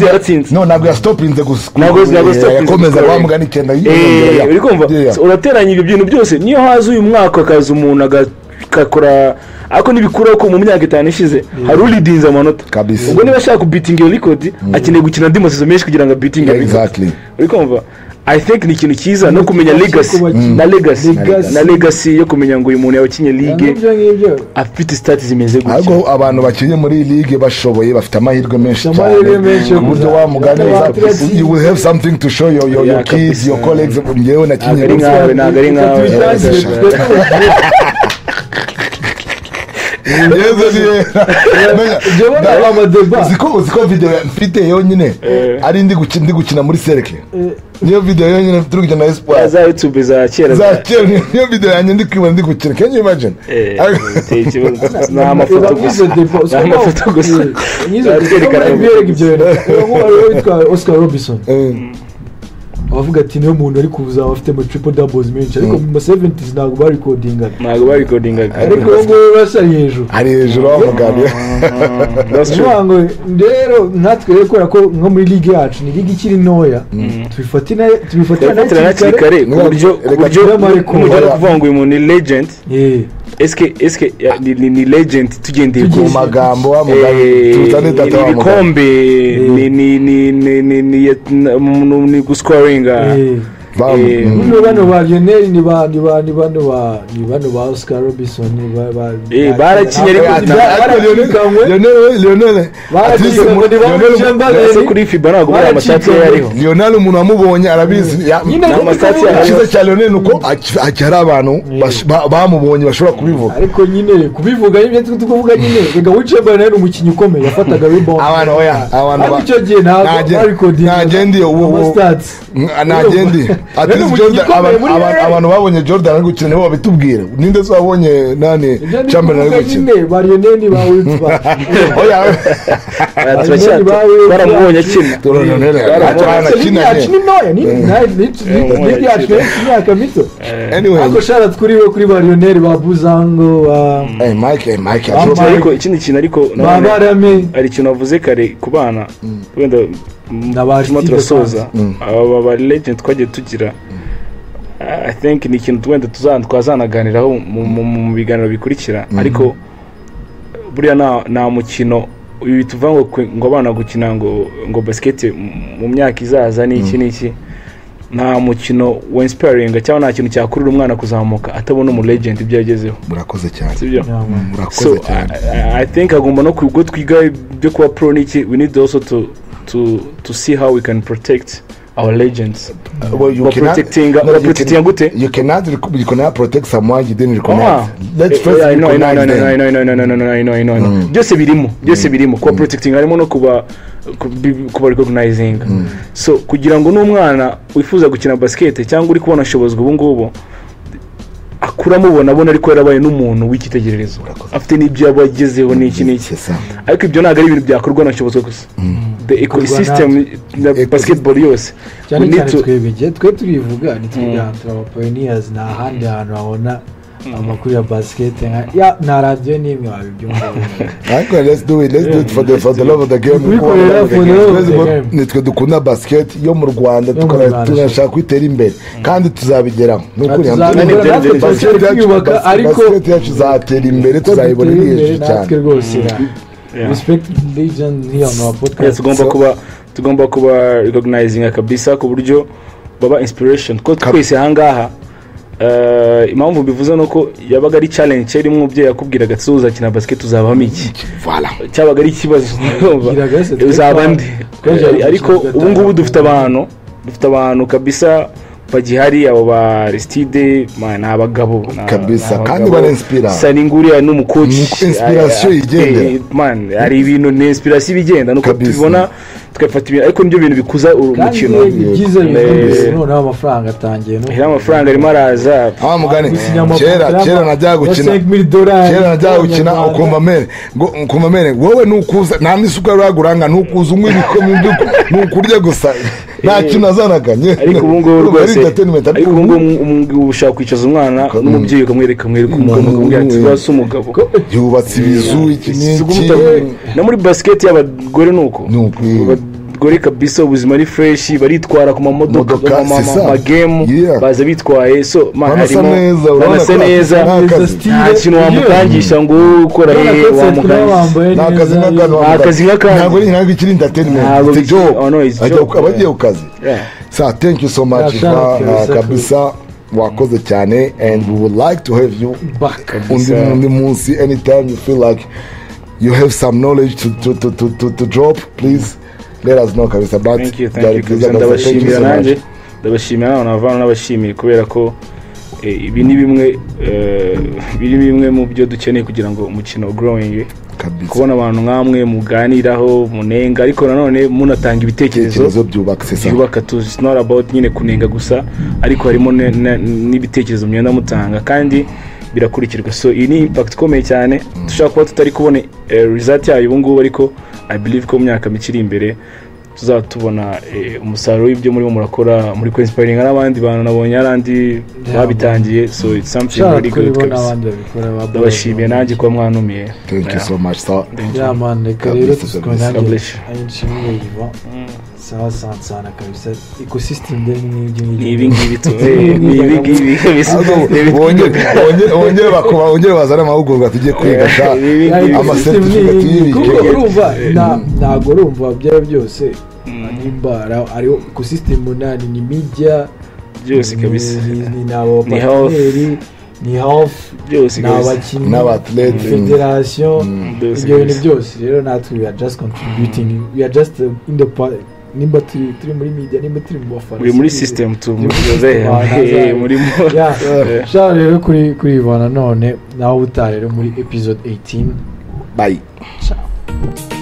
yaratsinze. No, ntabwo yastopinze gusa. Ntabwo yastopinze Yakomeza gukora. wa mugani 9. Uri kumva urateranya ibyo bintu byose, niyo haza uyu mwaka akaza umuntu agakora, ariko ntibikuraho ko mu myaka 5 ishize hari uridinze amanota. Kabisa. Ubwo niba ashaka kubitinga iyo record, akeneye gukina andi masezo menshi kugira ngo abitinge iyo record. Exactly. Uri kumva I think ni ikintu cyiza no kumenya legacy na legacy Legacy. na legacy yo kumenya ngo uyu muntu yakinye ligue N'ibyo ngibyo. afite stats zimeze gutya. Ahubwo abantu bakinnye muri ligue bashoboye bafite amahirwe menshi Bafite amahirwe cyane menshi yo ku buryo kuza- wa mugani Abatleti. you will have something to show your Yeah, kids, kabisa. your colleagues. Njyewe nakinye Ntabwo ari nkawe, ntabwo ari nkawe. Tubitangire, Yezu ni Menya, Ibyo bana amadeba. Uziko video mfite yonyine ari ndi gukina muri cercle, niyo video yonyine turi gukina na Espoir. Za YouTube za kera. Za kera, niyo video yanjye ndi kwibona ndi gukina. Can you imagine? Biteye ikibazo. Ni amafoto gusa. Ni amafoto gusa. Baratwerekana Ibyo ibyo bintu. Nk'uwo witwa Oscar Robinson abavuga ati niyo muntu ari kuza afite ama triple doubles menshi, ariko mu ma 70s ntabwo barikodingaga. Ntabwo barikodingaga. Ariko ubu ngubu basa hejuru. Ari hejuru wa mugani. That's true. Ukuvuga ngo rero natwe rero kubera ko nko muri ligue yacu ni ligue ikiri ntoya, tubifatira Turabifatira hakiri kare ku buryo ku Reka buryo turebe n'umujyi ko- kuvuga ngo uyu muntu ni legend, eske ni legend tugendeye ku magambo wa mugani, tuzane data ni wa mugani. ibikombe, ni ni ni ni ni ni ni guscoringa. Bano bano ba Lionel ni ba ni ba ni bano ba ni bano ba Oscar Robinson ni ba ba Barakinye ariko baracikanywe. Lionel Baracikanywe, ni ba Chamberlain. Ese kuri FIBA ntabwo buriya amasitati ye yariho? Lionel umuntu wamubonye arabizi. Nyine Ni amasitati kuvuga. yariho. Icyiza cya Lionel ni uko hari abantu bamubonye bashobora kubivuga. Ariko nyine kubivuga nyine turi kuvuga nyine rega Will Chamberlain yari umukinnyi ukomeye yafataga rebound. Abantu oya abantu Ariko icyo gihe ntabwo barikodingaga ntagendi ubu ama-stats. Ntagendi At Rero least umukinnyi Jordan ukomeye muri LA. abantu babonye Jordan ari gukina nibo babitubwira. Ninde se wabonye nani Ibyo ndi Chamberlain ari kuvuga gukina? nyine ba Lionel ni ba Wilt ba Oya. Twaramubonye akina. Lionel Ligue yacu akina. ni ntoya ni ligue yacu ni imyaka mito. Anyway. Ariko shout kuri we, kuri ba Lionel ba Buzango ba Mike Mike Ba Ariko ikindi kintu ariko ba nanone Barame. hari ikintu wavuze kare ku bana wenda Na ba turimo Aristide. turasoza, aba ba legend twagiye tugira I think ni ikintu wenda twazanaganiraho mu biganiro bikurikira, ariko buriya nta mukino ibi tuvuga ngo abana gukina ngo basket mu myaka izaza n'iki n'iki, nta mukino wa inspiring cyangwa nta kintu cyakurura umwana kuzamuka atabona umu legend ibyo yagezeho. Murakoze cyane. Sibyo? Yeah, man. Murakoze So cyane. I think agomba no ubwo twiga ibyo kuba pro n'iki, we need also to see how we can protect our legends. Well, you But cannot, protecting no, you protecting gute? You cannot protect someone you didn't recognize. Ah. Let's first I know, I know, I recognize know, them. I know, I know, I know, I know, I know, I know, I know. Byose birimo kuba protecting, harimo no kuba recognizing. So kugira ngo n'umwana wifuza gukina basket cyangwa uri kubona ashobozwa ubu ngubu akura amubona, abona ariko yarabaye n'umuntu w'icyitegererezo, afite n'ibyo yaba agezeho n'iki n'iki. C'est ça. Ariko ibyo ntabwo ari ibintu byakorwa na shobozwa gusa, the ecosystem na basketball yose. Cyane We need cyane to- twebwe igihe twe turivuga ntitwiga, turi aba pioneers. Nta handi hantu wabona amakuru ya basket nka ya nta radiyo n'imwe wabibyumva. Ariko let's do it, let's do it for the love of the game. Kubikorera for the love of the game. Nitwe dukunda basket yo mu Rwanda, Yo mu Rwanda, tunashaka kwitera imbere kandi tuzabigeraho, ni ukuri. Tuzabikora natwe, Basket turacyari kwiyubaka, ariko basket yacu izatera imbere, tuzayibona iri hejuru cyane. Natwe rwose Yeah. respect legend here on our Yes, podcast. tugomba kuba recognizing kabisa ku buryo baba inspiration, ko twese ahangaha impamvu mbivuze ni uko yabaga ari challenge irimo umubyeyi yakubwiraga ati uzakina basket uzabamo iki? Voilà. Cyabaga ari ikibazo. Giraga se, twe Uzaba nde? twaje Ariko gukina ubu ngubu dufite gatanu. abantu kabisa bagihari, abo ba Aristide, man, ni abagabo Kabisa, ni kandi abagabo. barinspira. Saninguriya ni umukoci. Ni inspiration yigendera. Man, hari ibintu, ni inspiration ibigenda nuko Kabisa. tubibona tugafata ibintu, ariko nibyo bintu bikuza Kandi umukino. ni byiza bihindutse, noneho amafaranga atangiye no Hera amafaranga arimo araza. Ah, mugani gusinya kera amafaranga kera najyaga ya gukina 5000 dolari kera najyaga gukina y'Abanyarwanda. Ukumva mere ngo ukumva mere wowe nukuza nta n'isuka uraguranga, nukuza unywa ibikombe, nukurya gusa, nta kintu azanaga. Ariko ubu ngubu Urumva ari rwose entertainment, ariko ubu ngubu ushaka kwicaza umwana n'umubyeyi ukamwereka, umwereka umugabo, ukamubwira ati urasa umugabo. Yubatse ibizu, iki Si n'iki. No muri basket y'abagore ni uko. Ni uko, yeah. Abagore kabisa ubuzima ari fresh, baritwara ku mamodoka, Modoka, c'est ça. ma game, baza bitwaye. So man, Banasa harimo neza, urabona banasa ko neza. nta kazi. Nta kintu wamukangisha ngo ukora Urabona he ko twe wamukangisha. bambaye Ni akazi neza. nk'akantu. Ni akazi nk'akandi. Ntabwo ikiri entertainment. Ntabwo It's a job. Oh, no, it's Ajya job, aba agiye yeah. ku kazi. Yeah. Sa thank you so much. Yeah, shout out Ivan, kabisa. kabisa wakoze cyane, and we would like to have you Back. undi munsi. Anytime you feel like you have some knowledge to drop, please let us know kabisa. But Thank you, thank byari you byiza kabisa. kabisa. Thank you Ndabashimira so much. nanjye, ndabashimira nawe navana n'abashimiye kubera ko ibi ni bimwe biri bimwe mu byo dukeneye kugira ngo umukino growing, Kabisa. kubona abantu nk'amwe muganiraho, munenga, ariko nanone munatanga ibitekerezo Ibitekerezo byubaka, c'est ça. byubaka. Tuzi it's not about nyine kunenga gusa, ariko harimo n'ibitekerezo mugenda mutanga kandi birakurikirwa. So iyi ni impact ikomeye cyane. Dushobora kuba tutari kubona result yayo ubu ngubu, ariko I believe ko mu myaka mike iri imbere tuzaba tubona umusaruro w'ibyo murimo murakora, muri kwinspiringa n'abandi bantu. Nabonye hari andi babitangiye, so it's something Shout out really kuri good bo kabisa. n'abandi babikora ba Ndabashimiye nanjye kuba mwanumiye. Thank you Yeah. so much, sir. Yeah man, reka rero Kabisa, tusikore kabisa. nanjye God bless you. ayo nshimire Ivan. Sawa sana sana kabisa, ecosystem de ni ibyo ngibyo. Ni ibi ngibi tu, ni ibi ngibi kabisa. Ahubwo bongere bazane amahugurwa tujye kwiga sha. Ni ibi ngibi. Ama certificate y'ibi. Kuko urumva ntabwo urumva byaba byose nimba hariho ecosystem munani, ni media Byose kabisa. Ni abo Ni health. partneri, ni health, Byose ni kabisa. abakinnyi, N'abathlete. Federation, Byose ibyo bintu kabisa. byose. Rero natwe we are just contributing, we are just in the part. Nimba turi muri media, nimba turi mu bafana, muri system tu muri system, murimo. Yeah. Shout rero kuri Ivan nanone, nawe utaha rero muri episode 18. Bye. Ciao.